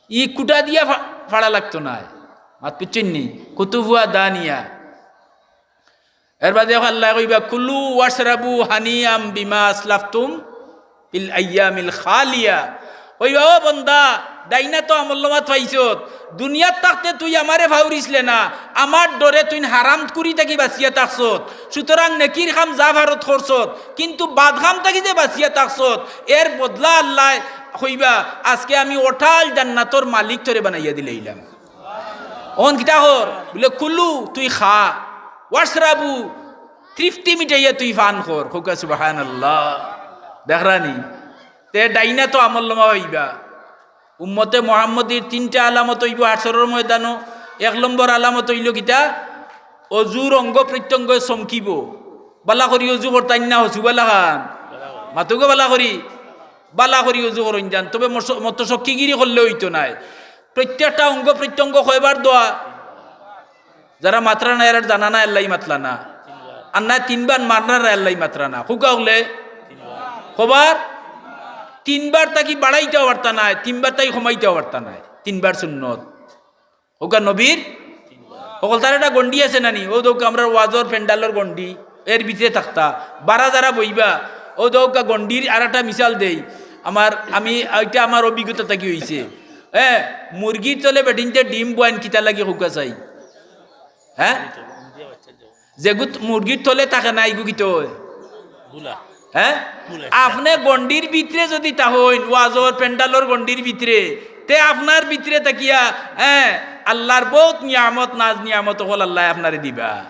ই কুটা দিয়া ফা-, ফাড়া লাগতো নায়। মাত বুঝছইন নি? কুতুফুহা দানিয়া। এরবাদে আল্লায় কইবা, "কুলু ওয়াশরাবু হানিয়াম বিমা আসলাফতুম ফিল আইয়ামিল খালিয়া।" কইবা, "ও বন্দা, ডাইনাতো আমলনামাত পাইছত, দুনিয়াত থাকতে তুই আমারে ফাউরিছলে না, আমার ডরে তুই হারাম কুরি থাকি বাঁচিয়া থাকছত, সুতরাং নেকির কাম যা পারত করছত, কিন্তু বাদ কাম থাকি যে বাঁচিয়া থাকছত, এর বদলা আল্লায় কইবা, আজকে আমি অটাল জান্নাতর মালিক তোরে বানাইয়া দিলাইলাম।" অন কিতা কর? বুলে, "কুলু, তুই খা, ওয়াশরাবু, তৃপ্তি মিটাইয়া তুই পান কর।" কউক্কা সুবহানাল্লাহ। দেখরানি? তে ডাইনাতো আমলনামা পাইবা। উম্মতে মোহাম্মদীর তিনটা আলামত অইবো হাশরর ময়দানো। এক নম্বর আলামত অইলো কিতা? অজুর অঙ্গ প্রত্যঙ্গ চমকিবো। বালা করি অজু করতাইন না, হসু বালা খান। মাতুগো বালা করি। বালা করি অজু করইন যান। তবে মত-, মতো শক্তিগিরি করলে অইতো নায়। প্রত্যেকটা অঙ্গ প্রত্যঙ্গ কয়বার ধোয়া? যারা মাতরা না, এরার জানা না, এরলাগি মাতলা না। আর না, তিনবার মাতরা না, এরলাগি মাতরা না। কউক্কা অকলে? কবার? তিনবার থাকি বাড়াইতাও পারতা নায়, তিনবার থাকি কমাইতাও পারতা নায়। তিনবার সুন্নত। কউক্কা নবীর? হকলতার একটা গন্ডি আছে না নি? অউ দেখউক্কা আমরার ওয়াজর প্যান্ডালর গন্ডি, এর ভিতরে থাকতা। বারা যারা বইবা, অউ দেখউক্কা গন্ডির আর একটা মিসাল দেই। আমার, আমি, ইটা আমার অভিজ্ঞতা থাকি অইছে। হ্যাঁ, মুরগির তলে বেটিন্তে ডিম বওয়াইন কিতার লাগি কউক্কা চাই? হ্যাঁ? যেগু মুরগির তলে থাকে না, ইগু কিতা অয়? বুলা। হ্যাঁ? বুলা। আপনে গন্ডির ভিতরে যুদি থাকইন, ওয়াজর প্যান্ডালর গন্ডির ভিতরে, তে আপনার ভিতরে থাকিয়া, হ্যাঁ, আল্লার বউত নিয়ামত, নাজ নিয়ামত অকল আল্লায় আপনারে দিবা।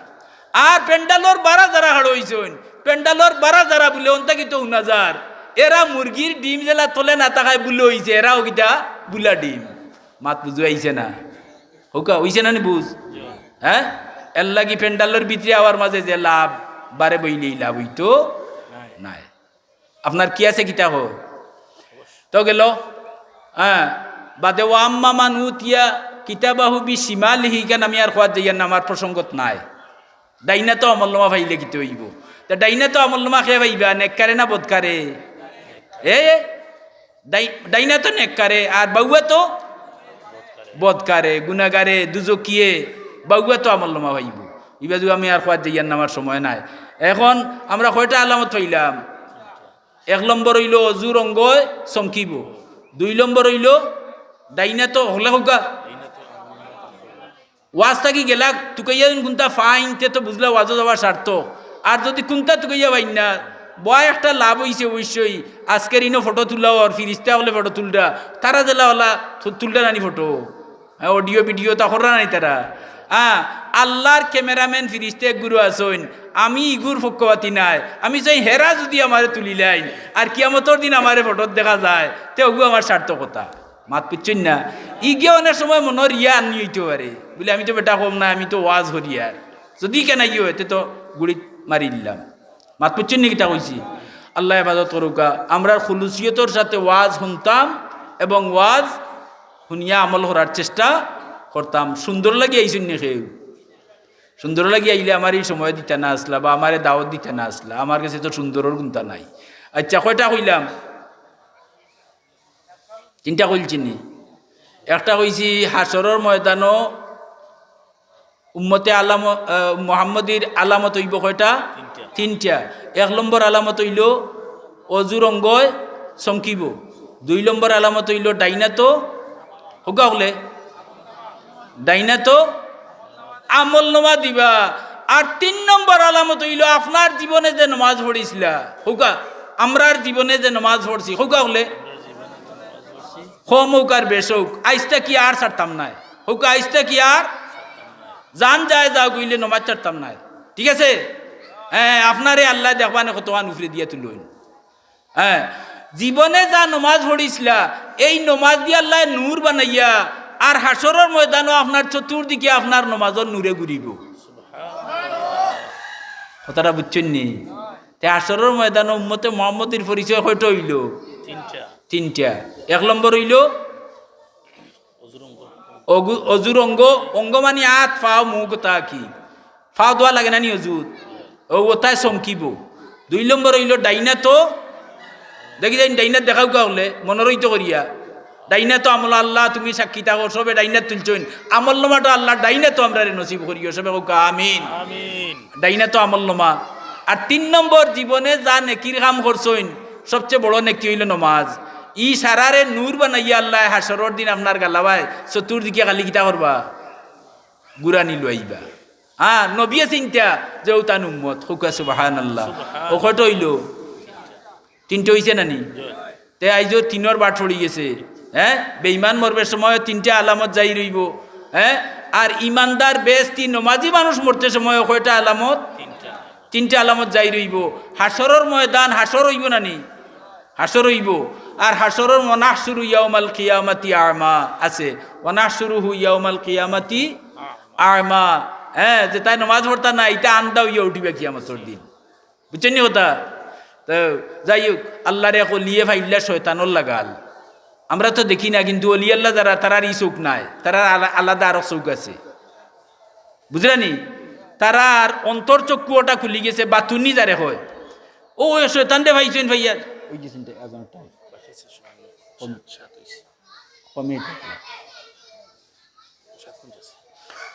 আর প্যান্ডালর বারা যারা খাড়া অইছইন, প্যান্ডালর বারা যারা বুলে অন্তা কিতা হুনা যার, এরা মুরগির ডিম যেলা তলে না থাকায় বুলা অইছে, এরাও কিতা বুলা ডিম। মাত বুঝা অইছে না? কউক্কা, অইছে না নি বুঝ? হ্যাঁ? এরলাগি প্যান্ডালর ভিতরে আওয়ার মাঝে যে লাভ, বারে বইলেই লাভ অইতো নায়। আপনার কি আছে কিতা কও? তো গেল, হ্যাঁ, বাদে ওয়া আম্মা মান উতিয়া কিতাবাহু বিশিমালিহি, ইখান আমি আর কওয়াত যাইয়ার না, আমার প্রসঙ্গত নাই। ডাইনাতো আমলনামা পাইলে কিতা অইবো? তে ডাইনাতো আমলনামা কে পাইবা, নেককারে না বদকারে? এ, ডাই-, ডাইনাতো নেককারে, আর বাউয়াতো বদকারে, গুনাগারে, দুজকিয়ে, বাউয়াতো আমলনামা পাইবো। ইবাদু আমি আর কওয়াত যাইয়ার না, আমার সময় নাই। এখন আমরা কয়টা আলামত পাইলাম? এক নম্বর অইলো অজুর অঙ্গয় চমকিবো, দুই নম্বর অইলো ডাইনাতো, হকলে কউক্কা, ওয়াজ থাকি গেলা, তুকাইয়া দিন কুন্তা ফাইন, তে তো বুঝলা ওয়াজো যাওয়া সার্থক। আর যুদি কুন্তা তুকাইয়া পাইন না, বয় একটা লাভ অইছে অবশ্যই। আজকের ইনো ফটো তুলা অর, ফিরিস্তা অকলে ফটো তুলরা, তারা যেলা অলা তু-, তুলরা নানি ফটো। হ্যাঁ, audio video তা কররা নানি তারা। হ্যাঁ, আল্লার cameraman ফিরিস্তা এক গুরু আছইন, আমি ইগুর পক্ষপাতি নায়। আমি চাই হেরা যুদি আমারে তুলিলাইন, আর কিয়ামতর দিন আমারে ফটোত দেখা যায়, তে অগু আমার সার্থকতা। মাত বুঝছইন না? ইগিয়ে অনেক সময় মনো রিয়া আনি অইতো পারে। বুলে, "আমি তো বেটা কম না, আমি তো ওয়াজ করিয়ার।" যুদি কেনে ইয়ে অয়, তে তো গুড়িত মারি দিলাম। মাত বুঝছইন নি কিতা কইছি? আল্লায় হেফাজত করউক্কা। আমরার খুলুসিয়তর সাথে ওয়াজ হুনতাম এবং ওয়াজ হুনিয়া আমল করার চেষ্টা করতাম। সুন্দর লাগি আইছইন নি কেউ? সুন্দর লাগি আইলে আমারে ই সময় দিতা না আছলা বা আমারে দাওয়াত দিতা না আছলা। আমার গেছে তো সুন্দরর কুন্তা নাই। আচ্ছা, কয়টা কইলাম? তিনটা কইলছি নি? একটা কইছি হাশরর ময়দানো উম্মতে আলাম-, আহ, মোহাম্মদীর আলামত অইবো কয়টা? তিনটা। তিনটা। এক নম্বর আলামত অইলো অজুর অঙ্গয় চমকিবো। দুই নম্বর আলামত অইলো ডাইনাতো, কউক্কা হকলে, ডাইনাতো আমল নামা দিবা। আর তিন নম্বর আলামত অইলো আপনার জীবনে যে নমাজ পড়ছিলা, কউক্কা, আমরার জীবনে যে নমাজ পড়ছি, কউক্কা হকলে, কম অউক আর বেশ অউক, আইজ থাকি আর ছাড়তাম নায়। কউক্কা, আইজ থাকি আর জান যায় যাউক অইলে নমাজ ছাড়তাম নায়। ঠিক আছে? হ্যাঁ, আপনারে আল্লায় দেখবা নে কতখান উপরে দিয়া তুলইন। হ্যাঁ, জীবনে যা নমাজ পড়ছিলা, এই নমাজ দি আল্লায় নূর বানাইয়া, আর হাশরর ময়দানো আপনার চতুর্দিকে আপনার নমাজর নূরে ঘুরিবো। কথাটা বুঝছইন নি? তে হাশরর ময়দানো উম্মতে মোহাম্মদীর পরিচয় কয়টা অইলো? তিনটা। তিনটা। এক নম্বর অইলো অজুর অঙ্গ। অগু-, অজুর অঙ্গ, অঙ্গ মানি আত, পাও, মুখ, তা কি? পাও ধোয়া লাগে না নি অজুত? অউ অতায় চমকিবো। দুই নম্বর অইলো ডাইনাতো, দেখি যাইন ডাইনাত দেখাউক্কা হকলে, মনো রইতো করিয়া। ডাইনাতো আমল, আল্লাহ তুমি সাক্ষী থাকো, সবে ডাইনাত তুলছইন। আমল নামাটা আল্লাহ ডাইনাতো আমরারে নসিব করিও, সবে কউক্কা আমিন। আমিন। ডাইনাতো আমল নামা। আর তিন নম্বর জীবনে যা নেকির কাম করছইন, সবচেয়ে বড় নেকি অইলো নমাজ। ই সারারে নূর বানাইয়া আল্লায় হাশরর দিন আপনার গালাবায় চতুর্দিকে খালি কিতা করবা? ঘুরানি লইবা। হ্যাঁ, নবিয়ে চিনতা যে অউ তান উম্মত। কউক্কা সুবহানাল্লাহ। সুবহান। অউ কয়টা অইলো? তিনটা অইছে না নি? জি। তে আইজও তিনর বাট পড়ি গেছে। হ্যাঁ, বেঈমান মরবার সময় তিনটা আলামত জাহির অইবো। হ্যাঁ, আর ইমানদার বেহেস্তি নমাজি মানুষ মরতে সময় কয়টা আলামত? তিনটা। তিনটা আলামত জাহির অইবো। হাশরর ময়দান, হাশর অইবো না নি? হাশর অইবো। আর হাশরর ওয়ানাহশুরু ইয়াউমাল কিয়ামাতি আ'মা আছে, ওয়ানাহশুরুহু ইয়াউমাল কিয়ামাতি আ'মা। হ্যাঁ, যেতায় নমাজ পড়তা না, ইতা আন্দা অইয়া উঠিবা কিয়ামতর দিন। বুঝছইন নি কথা? তো যাই হউক, আল্লার এক অলিয়ে পাইলা শয়তানর লাগাল। আমরা তো দেখি না, কিন্তু অলি আল্লা যারা, তারার ই চউখ নাই, তারার আলা-, আলাদা আরক চউখ আছে। বুঝরা নি? তারার অন্তর চক্ষু অটা খুলি গেছে, বাতুনি যারে কয়। অউ, অউ শয়তানরে পাইছইন পাইয়া। অই গেছে নি, আজানর time। কম-, কমে।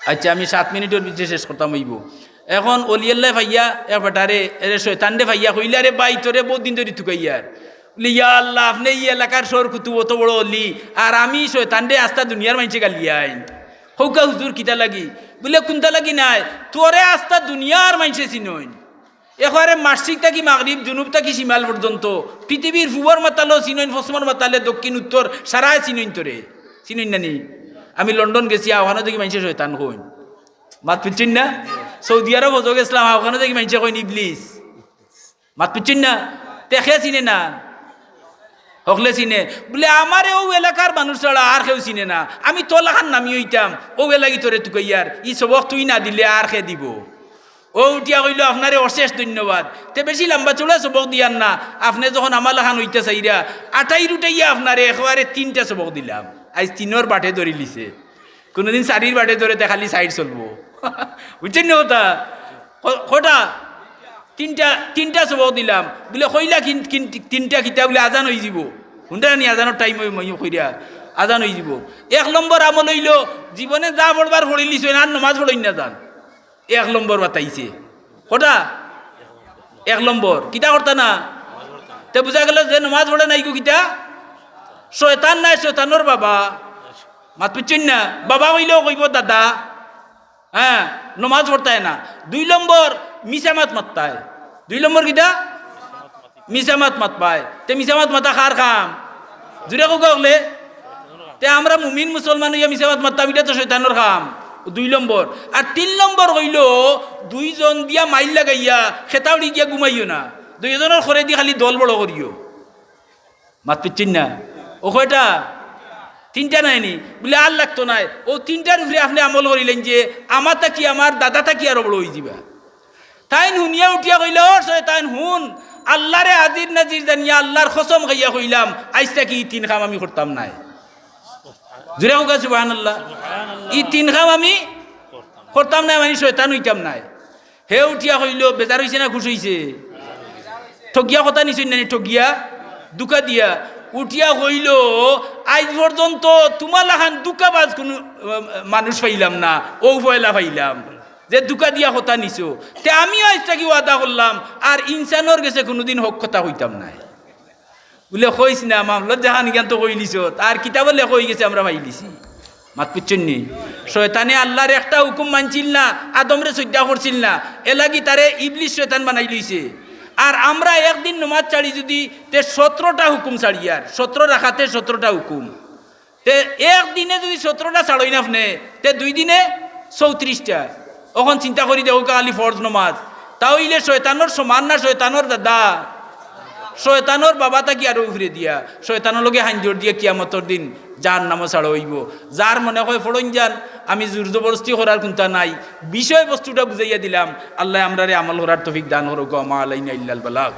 আচ্ছা, আমি সাত মিনিটর ভিতরে শেষ করতাম অইবো। এখন অলি আল্লায় পাইয়া এক বেটারে, এরে শয়তানরে পাইয়া কইলা, "রে ভাই, তোরে বউত দিন ধরি তুকাইয়ার।" বলে, "ইয়া আল্লাহ, আপনে ই এলাকার সর কুতুব, অত বড় অলি, আর আমি শয়তানরে আস্তা দুনিয়ার মাইনষে গালিয়াইন।" কউক্কা হুজুর কিতা লাগি? বলে, "কুন্তা লাগি নায়, তোরে আস্তা দুনিয়ার মাইনষে চিনইন।" একবারে মাশরিক থাকি মাগরিব, জুনুব থাকি শিমাল পর্যন্ত, পৃথিবীর পূবর মাতালও চিনইন, পশ্চিমর মাতালে, দক্ষিণ উত্তর, সারায় চিনইন তোরে। চিনইন না নি? আমি লন্ডন গেছি, অখানো দেখি মাইনষে শয়তান কইন। মাত বুঝছইন না? সৌদি আরব হজো গেছলাম, অখানো দেখি মাইনষে কইন ইবলিস। মাত বুঝছইন না? তে কে চিনে না? হকলে চিনে। বলে, "আমারে অউ এলাকার মানুষ ছাড়া আর কেউ চিনে না। আমি তোর লাখান নামি অইতাম, অউ এলাগি তোরে তুকাইয়ার। ই সবক তুই না দিলে আর কে দিবো?" অউ উঠিয়া কইলো, "আপনারে অশেষ ধন্যবাদ।" তে বেশি লম্বা চউড়া সবক দিয়ার না, আপনে যখন আমার লাখান অইতা চাইরা, আটাই রুটাইয়া আপনারে একবারে তিনটা সবক দিলাম। আইজ তিনর বাটে ধরিলিছে, কুনুদিন চারির বাটে ধরে তে খালি side চলবো। বুঝছইন নি কথা? ক-, কয়টা? তিনটা, তিনটা সবক দিলাম। বলে, "কইলা কিন-, কিন-, তিনটা কিতা?" বলে, "আজান অইযিবো।" হুনরা নি, আজানর time অই-, অই-, কইরা, আজান অইযিবো। এক নম্বর আমল অইলো, জীবনে যা পড়বার পড়িলিছইন, আর নমাজ পড়ইন না যান। এক নম্বর বাতাইছে। কয়টা? এক নম্বর। কিতা করতা না? তে বুঝা গেলো যে নমাজ পড়ে না, ইগু কিতা? শয়তান নায়, শয়তানর বাবা। মাত বুঝছইন না? বাবা অইলেও কইবো দাদা। হ্যাঁ, নমাজ পড়তায় না। দুই নম্বর, মিছা মাত মাততায়। দুই নম্বর কিতা? মিছা মাত মাতবায়। তে মিছা মাত মাতা কার কাম? জুরে কউক্কা হকলে। তে আমরা মুমিন মুসলমান অইয়া মিছা মাত মাততাম, ইটা তো শয়তানর কাম। দুই নম্বর। আর তিন নম্বর অইলো, দুইজন দিয়া মাইল লাগাইয়া খেতা উড়ি গিয়া ঘুমাইও না। দুইজনর খরেদি খালি দল বড় করিও। মাত বুঝছইন না? অউ কয়টা? তিনটা নায় নি? বলে, "আর লাগতো নায়।" অউ তিনটার উপরে আপনে আমল করিলাইন যে, আমার থাকি, আমার দাদা থাকি আরো বড় অইযিবা। তাইন হুনিয়া উঠিয়া কইলা, "ও শয়তান, হুন, আল্লারে হাজির নাজির জানিয়া আল্লার কসম খাইয়া কইলাম, আইজ থাকি ই তিন কাম আমি করতাম নায়।" জুরে কউক্কা সুবহানাল্লাহ। ই তিন কাম আমি করতাম নায়, মানি শয়তান অইতাম নায়। হে উঠিয়া কইলো, বেজার অইছে না খুশ অইছে? ঠগিয়া কথা নিছইন নানি, ঠগিয়া, ধুকা দিয়া। উঠিয়া কইলো, আইজ পর্যন্ত তুমার লাখান ধুকাবাজ কুনু, আহ, মানুষ পাইলাম না, অউ পয়লা পাইলাম, যে ধুকা দিয়া কথা নিছো। তে আমিও আইজ থাকি ওয়াদা করলাম, আর ইনসানর গেছে কুনুদিন হক কথা কইতাম নায়। বুলে, কইস না, মামলত যেখান ইখান তো কইলিছত, আর কিতাবো লেখা অইগেছে, আমরা পাইলিছি। মাত বুঝছইন নি? শয়তানে আল্লার একটা হুকুম মানছিল না, আদমরে সইজদা করছিল না, এরলাগি তারে ইবলিস শয়তান বানাইলাইছে। আর আমরা একদিন নমাজ ছাড়ি যুদি, তে সতরোটা হুকুম ছাড়িয়ার, সতরো রাকাতে সতরোটা হুকুম। তে একদিনে যুদি সতরোটা ছাড়ইন আপনে, তে দুই দিনে চৌত্রিশটা। অখন চিন্তা করি দেখউক্কা, খালি ফরজ নমাজ। তা অইলে শয়তানর সমান না শয়তানর দাদা? শয়তানর বাবা থাকি আরো উফরে দিয়া, শয়তানর লগে হাইঞ্জর দিয়া কিয়ামতর দিন জাহান্নামো ছাড়া অইবো। যার মনে কয় ফড়ইন যান, আমি জোর জবরদস্তি করার কুন্তা নাই, বিষয়বস্তুটা বুঝাইয়া দিলাম। আল্লায় আমরারে আমল করার তৌফিক দান করউক্কা। ওয়া মা আলাইনা ইল্লাল বালাগ।